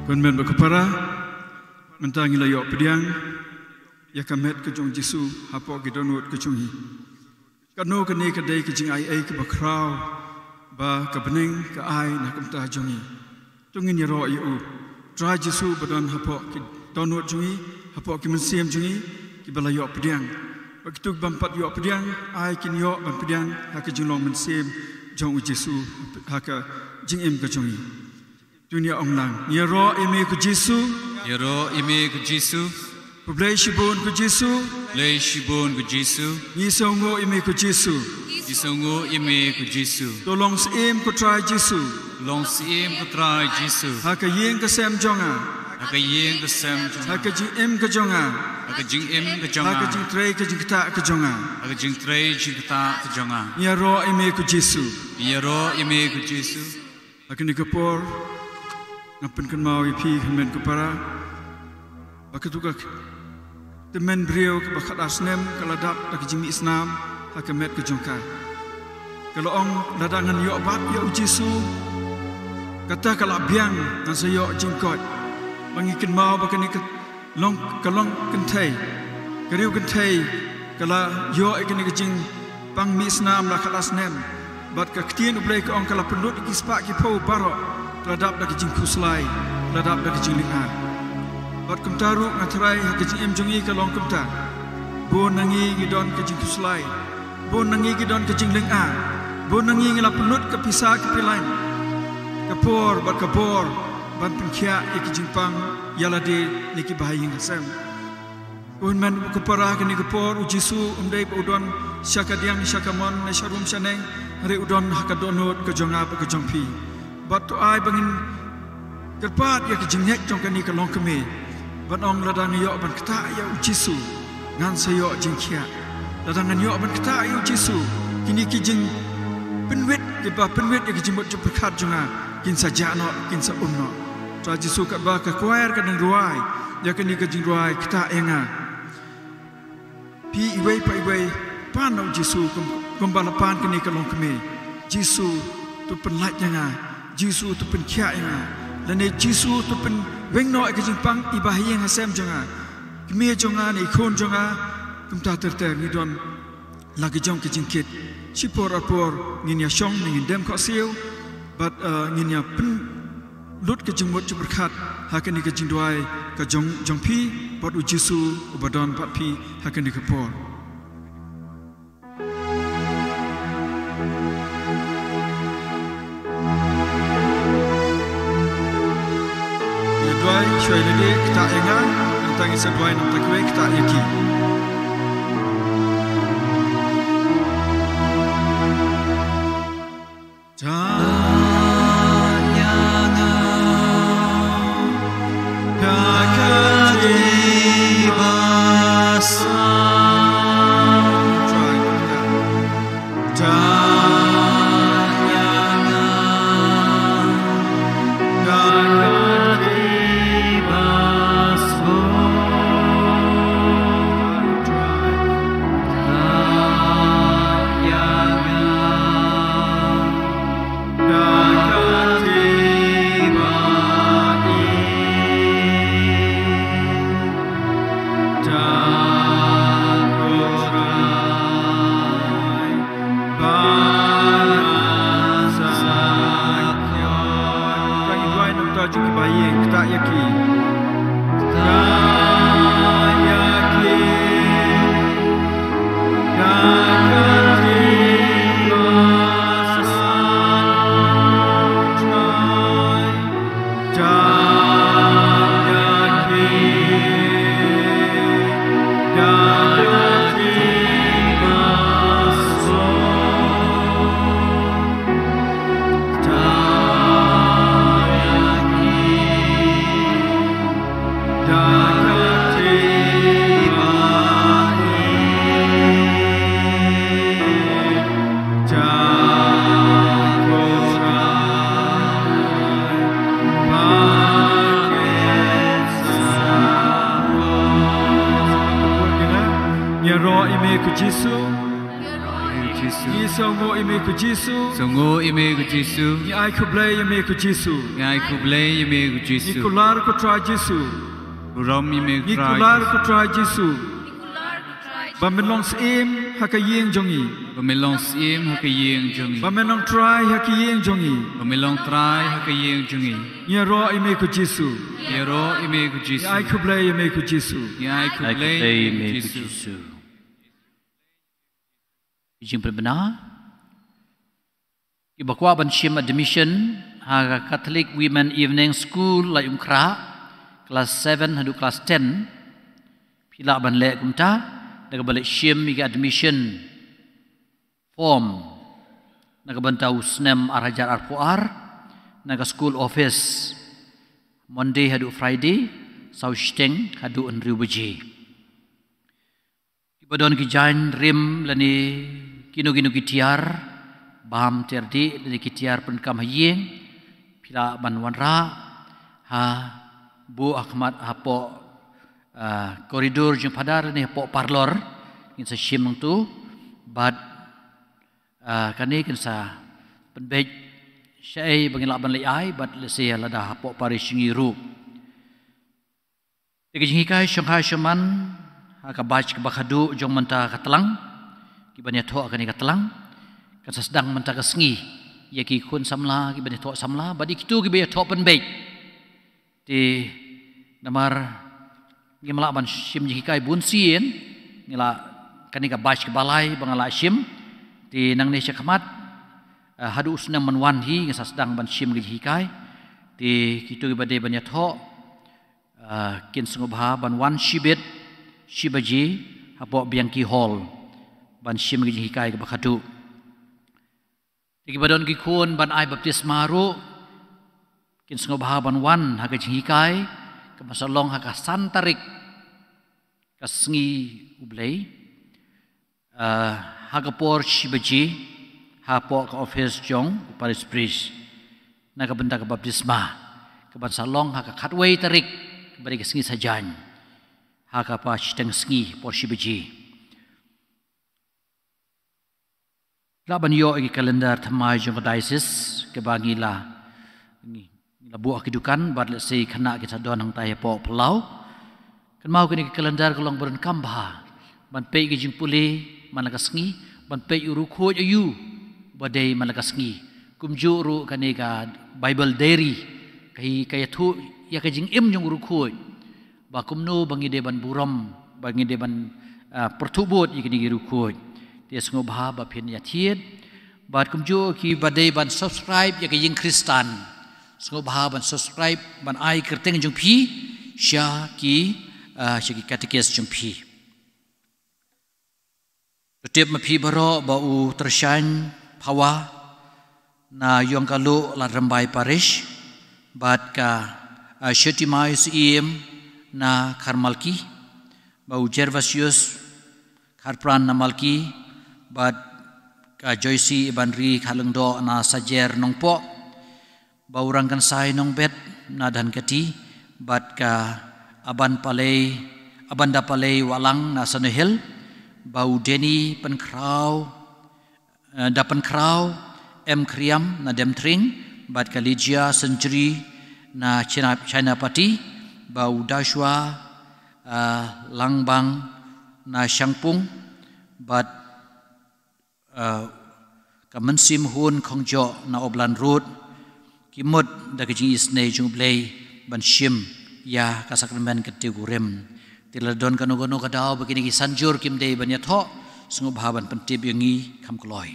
Ko hynmen bad ko para, mynta ngi la ïoh pdiang ïa ka met ka jong u Jisu hapoh ki dohnud ka jong ngi. Katno kane ka dei ka jingaiei kaba khraw, ba ka bneng ka ai na ka bynta jong ngi. To ngin ïaroh ïa u Trai Jisu ba don hapoh ki dohnud jong ngi, hapoh ki mynsiem jong ngi, kiba la ïoh pdiang. Bad kito ki bym pat ïoh pdiang, ai kin ïoh ban pdiang ha ka jinglong mynsiem jong u Jisu ha ka jingim ka jong ngi. To ngin ïa ong lang. Ngi ïaroh ïa me ko Jisu. Ïaroh ïa me ko Jisu. Khublei shibun ko Jisu. Khublei shibun ko Jisu. Ngi sngewnguh ïa me ko Jisu. Ngi sngewnguh ïa me ko Jisu. To long syiem ko Trai Jisu. Long syiem ko Trai Jisu. Ha ka ïing ka sem jong nga. Ha ka ïing ka sem jong nga. Ha ka jingim ka jong nga. Ha ka jingim ka jong nga. Ha ka jingtrei ka jingktah ka jong nga. Ha ka jingtrei jingktah ka jong nga. Ngi ïaroh ïa me ko Jisu. Ngi ïaroh ïa me ko Jisu. Ha kane ka por, nga pynkynmaw ïa phi hynmen ko para, ba kato ka tymmen briew kaba khatar snem ka la dap da ka jingmih snam ha ka met ka jong ka. Ka la ong, lada ngan ïoh bat ïa u Jisu, kata ka la biang, ngan sa ïoh jingkoit. Ba ngi kynmaw ba kane ka long, ka long kynthei, ka riew kynthei, ka la ïoh ïa kane ka jingpang mih snam la khatar snem. Bad ka ktien U Blei ka ong ka la pynlut ïa ki spah ki phew baroh, ka la dap da ka jingkhuslai, ka la dap da ka jinglyngngoh. Bad kumta ruh nga tharai ha ka jingim jong ngi ka long kumta. Bun na ngi ngi don ka jingkhuslai. Bun na ngi ngi don ka jinglyngngoh. Bun na ngi ngi la pynlut ka pisa ka pilan, ka por bad ka bor ban pynkhiah ïa ki jingpang ïa lade ne kiba ha ïing ha sem. Ko hynmen ko para, kane ka por u Jisu um dei ba u don sha ka diang sha ka mon ne sha rum sha neng, hynrei u don ha ka dohnud ka jong nga bad ka jong phi. Bad to ai ba ngin kyrpad ïa ka jingngeit jong kane ka longkmie ban ong, lada ngan ïoh ban ktah ïa u Jisu, ngan sa ïoh jingkhiah. Lada ngan ïoh ban ktah ïa u Jisu, kine ki jingpynwit, kiba pynwit ïa ka jingmut jingpyrkhat jong nga, kin sa jah noh, kin sa um noh. Trai Jisu, katba ka choir ka dang rwai ïa kane ka jingrwai Ktah ïa nga, phi iwei pa iwei pan na u Jisu kum, kumba la pan kane ka longkmie. Jisu, to pynlait ïa nga. Jisu, to pynkhiah ïa nga. Lane Jisu, to pynweng noh ïa ka jingpang iba ha ïing ha sem jong nga, kmie jong nga ne i khun jong nga. Kumta ter ter ngi don la ka jong ka jingkit. Shipor arpor ngin ïa shong ne ngin dem khohsiew bad, eh, ngin ïa pynlut ka jingmut jingpyrkhat ha kane ka jingduwai ka jong, jong phi bad u Jisu uba don bad phi ha kane ka por. Ïa duwai shuwa ïa lade, Ktah ïa nga, nangta ngin sa duwai na ka bynta kiwei, Ktah ïa ki. Ktah ïa nga da ka jingbasan. Ktah ïa nga da ka jingbasan. Ktah ïa nga da ka jingbasan. Ktah ïa ki ba ha ïing, ktah ïa ki. Ktah ïa ki. Ïaroh ïa me ko Jisu. Ngi sngewnguh ïa me ko Jisu. Sngewnguh ïa me ko Jisu. Ngi ai khublei ïa me ko Jisu. Ngi ai khublei ïa me ko Jisu. Ngi kular ko Trai Jisu. Burom ïa me ko Trai Jisu. Ngi kular ko Trai Jisu. Ba men long Syiem ha ka ïing jong ngi. Ba men long Syiem ha ka ïing jong ngi. Ba men long Trai ha ka ïing jong ngi. Ba men long Trai ha ka ïing jong ngi. Ngi ïaroh ïa me ko Jisu. Ngi ïaroh ïa me ko Jisu. Ngi ai khublei ïa me ko Jisu. Ngi ai khublei ïa me ko Jisu. Jingpynbna. Kiba kwah ban shim admission ha ka Catholic Women Evening School Laitumkhrah, class seven haduh class ten, phi lah ban leh kumta da kaba leit shim ïa ka admission form na ka bynta u snem ar hajar arphew ar na ka school office, Monday haduh Friday, saw shiteng haduh hynriew baje. Kiba don ki jaiñ rim lane kino kino ki tiar bam tiar dih lane ki tiar pynkam ha ïing, phi lah ban wanrah ha buh ha khmat hapoh, ah, corridor jong Phadar lane hapoh parlor. Ngin sa shim hangto bad, ah, kane kin sa pynbeit shaei ba ngin lah ban leit ai bad lehse lada hapoh parish jong ngi ruh. Te ka jinghikai shongkha shongman ha ka batch kaba khadduh jong mynta ka tlang, kiban ïathoh ha kane ka tlang, kan sa sdang mynta ka sngi ïa ki khun samla kiban ïathoh samla bad ïa kito kiba ïathoh pynbeit. Te namar ngim lah ban shim jinghikai bun sien, ngi lah kane ka batch kaba lai ba nga lah shim. Te nangne shakhmat, eh, haduh u snem ban wan hi ngi sa sdang ban shim ka jinghikai. Te kito kiba dei ban ïathoh, ah, kin sngewbha ban wan shibit shi baje hapoh Bianchi Hall ban shim ka jinghikai kaba khadduh. Te kiba don ki khun ban ai baptisma ruh kin sngewbha ban wan ha ka jinghikai kaba sa long ha ka san tarik ka sngi U Blei. Ah, ha ka por shi baje hapoh ka office jong u parish priest na ka bynta ka baptisma kaban sa long ha ka khatwei tarik kaba dei ka sngi Saitjaiñ ha kaba shiteng sngi por shi baje. Lah ban ïoh ïa ki calendar thymmai jong ka diocese kaba ngi la, ngi, ngi la buh ha ki dukan bad lehse khynnah ki sa don hangtai hapoh phyllaw. Kynmaw kane ka calendar ka long ba donkam bha ban peit ka jingpule man la ka sngi, ban peit u riewkhuid aïu ba dei man la ka sngi. Kumjuh ruh kane ka Bible diary ka hi ka ïathuh ïa ka jingim jong u riewkhuid. Ba kumno ba ngi dei ban burom, ba ngi dei ban, ah, pyrthuh bud ïa kine ki riewkhuid. Te sngewbha ba phin ïathied. Bad kumjuh kiba dei ban subscribe ïa ka ïing Khristan, sngewbha ban subscribe, ban ai kyrteng jong phi sha ki, ah, sha ki katekis jong phi. To tip ma phi baroh ba u Tyrshaiñ Phawa na Ïongkaluh Lad Rymbai Parish bad ka, ah, Shetimai Syiem na Kharmalki, ba u Gervasius Kharpran na Malki bad ka Joyce Ibanri Kharlyngdoh na Sajer Nongpoh, ba u Rangkynsai Nongbet na Dhankheti bad ka Aban Palei, Aban Da Palei Wahlang na Sanohill, ba u Denny Pynkhraw, eh, Da Pynkhraw M Khriam na Demtring bad ka Lygia Century na China, Chinapati, ba u Dashwa, eh, Langbang na Shangpung bad ah, ka Mynsiem Hun Khongjoh na Oplan Road, ki mut da ka jingisynei jong U Blei ban shim ïa ka sakramen ka Tewkurim. Te la don kano kano ka daw ba kine ki sanjur kim dei ban ïathoh, sngewbha ban pyntip ïa ngi kham kloi.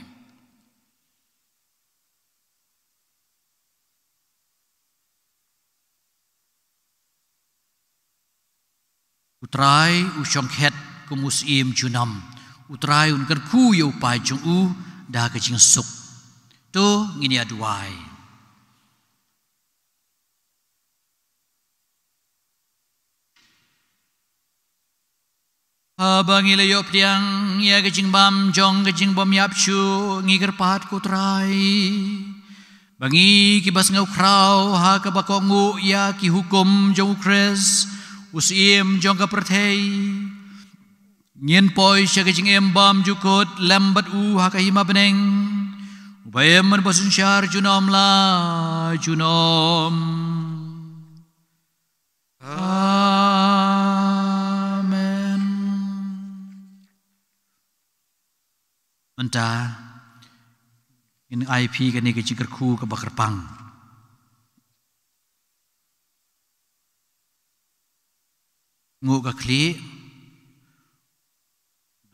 U Trai u shongkhet kum u syiem junom. U Trai un kyrkhu ïa u paid jong u da ka jingsuk. To ngin ïa duwai. Haba ngi la ïoh pdiang ïa ka jingbam jong ka jingbym ïap shuh, ngi kyrpad ko Trai ba ngi kiba sngew khraw ha kaba kohnguh ïa ki hukum jong u Khrist, u syiem jong ka pyrthei, Ngin poi sha ka jingim bymjukut lem bad u ha ka hima bneng, uba im bad uba synshar junom la junom. Amen. Mynta ngin ai phi kane ka jingkyrkhu kaba kyrpang. Nguh ka khlieh.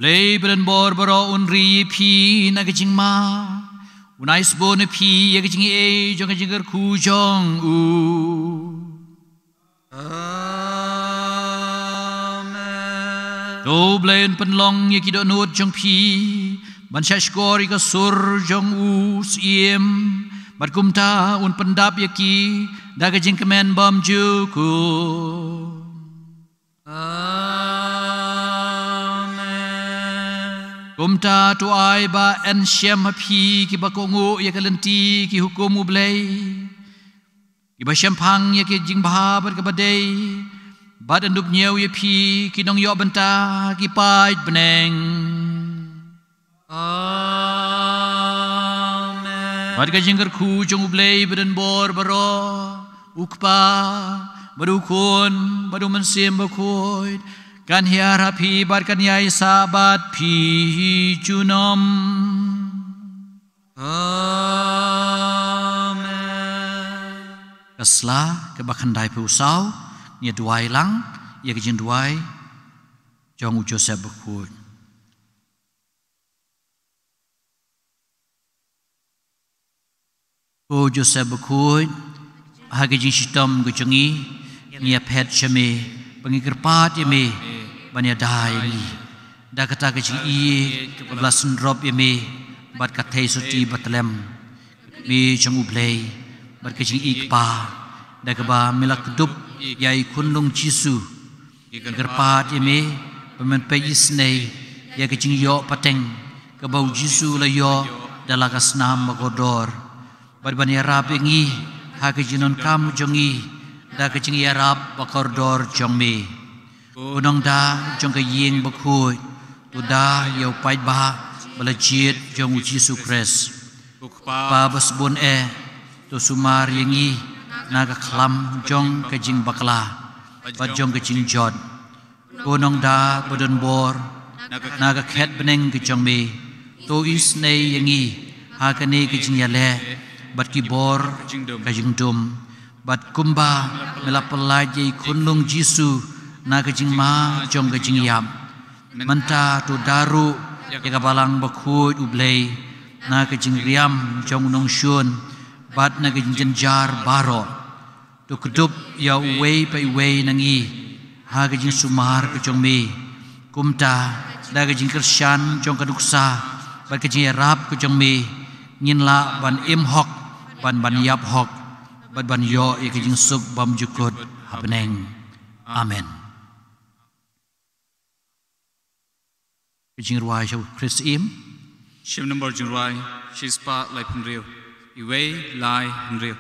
Blei badonbor baroh un ri ïa phi na ka jingma, un ai sbun ïa phi ïa ka jingaiei jong ka jingkyrkhu jong u. Amen. To Blei un pynlong ïa ki dohnud jong phi ban shahshkor ïa ka sur jong u Syiem, bad kumta un pyndap ïa ki da ka jingkmen bymjukut. Amen. Kumta to ai ba yn shem ha phi kiba kohnguh ïa ka lynti ki hukum u Blei, kiba shemphang ïa ki jingbha bad kaba dei, bad yn dup ñiew ïa phi ki nongïoh bynta ki paid bneng. Amen. Bad ka jingkyrkhu jong u Blei badonbor baroh, u Kpa, bad u Khun, bad u Mynsiem Bakhuid, kan hiar ha phi bad kan ïai sah bad phi junom. Amen. Ka sla kaba khyndai phew saw, ngin ïa duwai lang ïa ka jingduwai jong u Joseph Bakhuid. Ko Joseph Bakhuid, ha ka jingshitom ka jong ngi, ngi ïa phet sha me, ba ngi kyrpad ïa me ban ïada ïa ngi da kata ka jingïeit kaba la synrop ïa me bad ka theisotti batlem. Me jong u Blei bad ka jingïeit kpa, da kaba me la kdup ïa i khunlung Jisu. Ngi kyrpad ïa me ba men peit isynei ïa ka jingïoh pateng kaba u Jisu u la ïoh da la ka snam ba kordor, bad ban ïarap ïa ngi ha ka jingdonkam jong ngi da ka jingïarap ba kordor jong me. Ko Nongda jong ka ïing bakhuid, to da ïa u paidbah ba la jied jong u Jisu Khrist. Ko Kpa ba sbun eh, to sumar ïa ngi na ka khlam jong ka jingbakla bad jong ka jingjot. Ko Nongda badonbor, na ka khet bneng ka jong me, to isynei ïa ngi ha kane ka jingïaleh bad ki bor ka jingdum. Bad kumba me la pyllait ïa i khunlung Jisu na ka jingma jong ka jingïap, mynta to da ruh ïa ka balang bakhuid u Blei na ka jingriam jong u nongshun bad na ka jingjynjar baroh. To kdup ïa uwei pa uwei na ngi ha ka jingsumar ka jong me. Kumta da ka jingkyrshan jong ka nuksa bad ka jingïarap ka jong me, ngin lah ban im hok, ban ban ïap hok, bad ban ïoh ïa ka jingsuk bymjukut ha bneng. Amen. Ka jingrwai sha u Khrist im. Shim nombor jingrwai shispah laiphew hynriew. Iwei lai hynriew.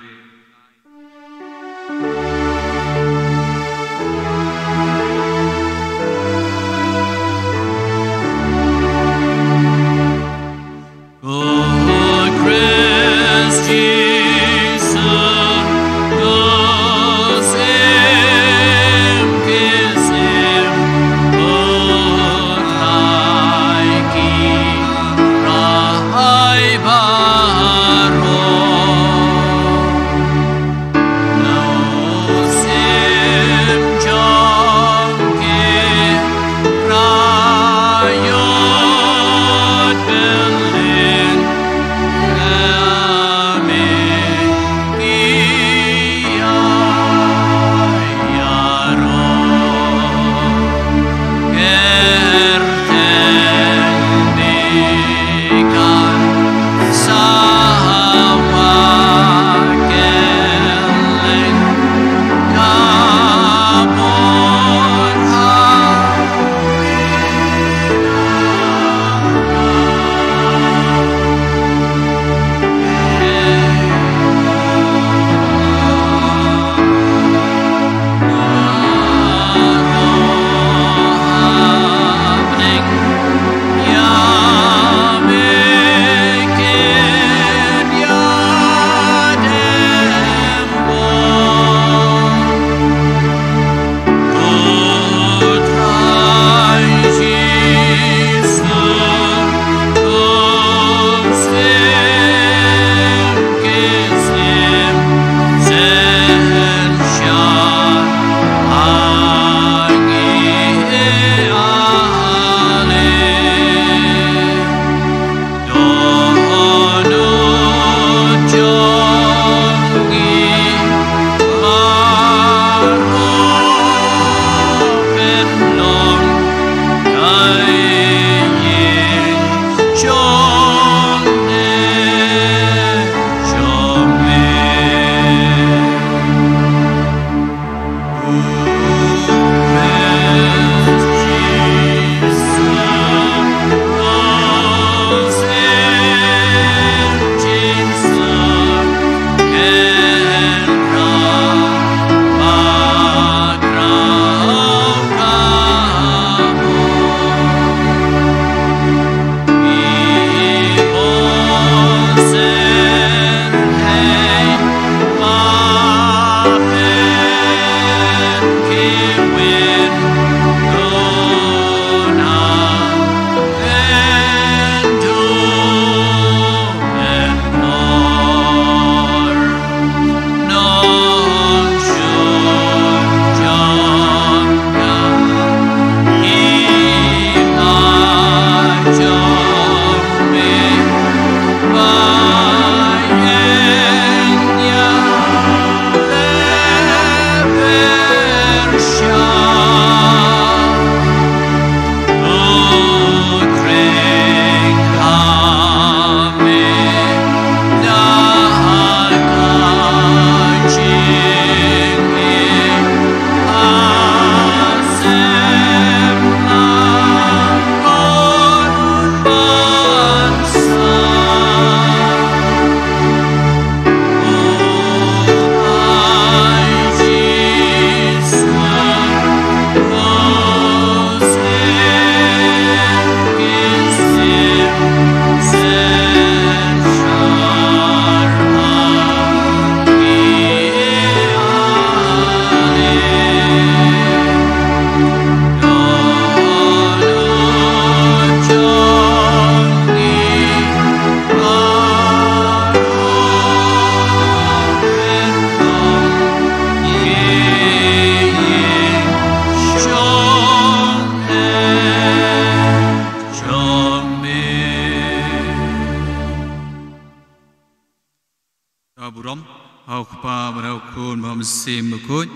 Ka burom ha u Kpa bad ha u Khun bad ha u Mynsiem Bakhuid,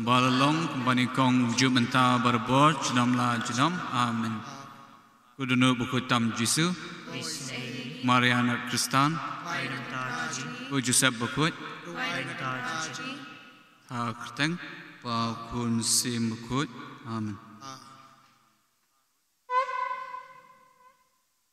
ba la long kumba nyngkong, juh mynta, barabor, junom la junom. Amen. Ko Dohnud Bakhuid tam Jisu. Maria Natkhristang. Ko Joseph Bakhuid. Ha ka kyrteng Kpa, Khun, Mynsiem Bakhuid. Amen.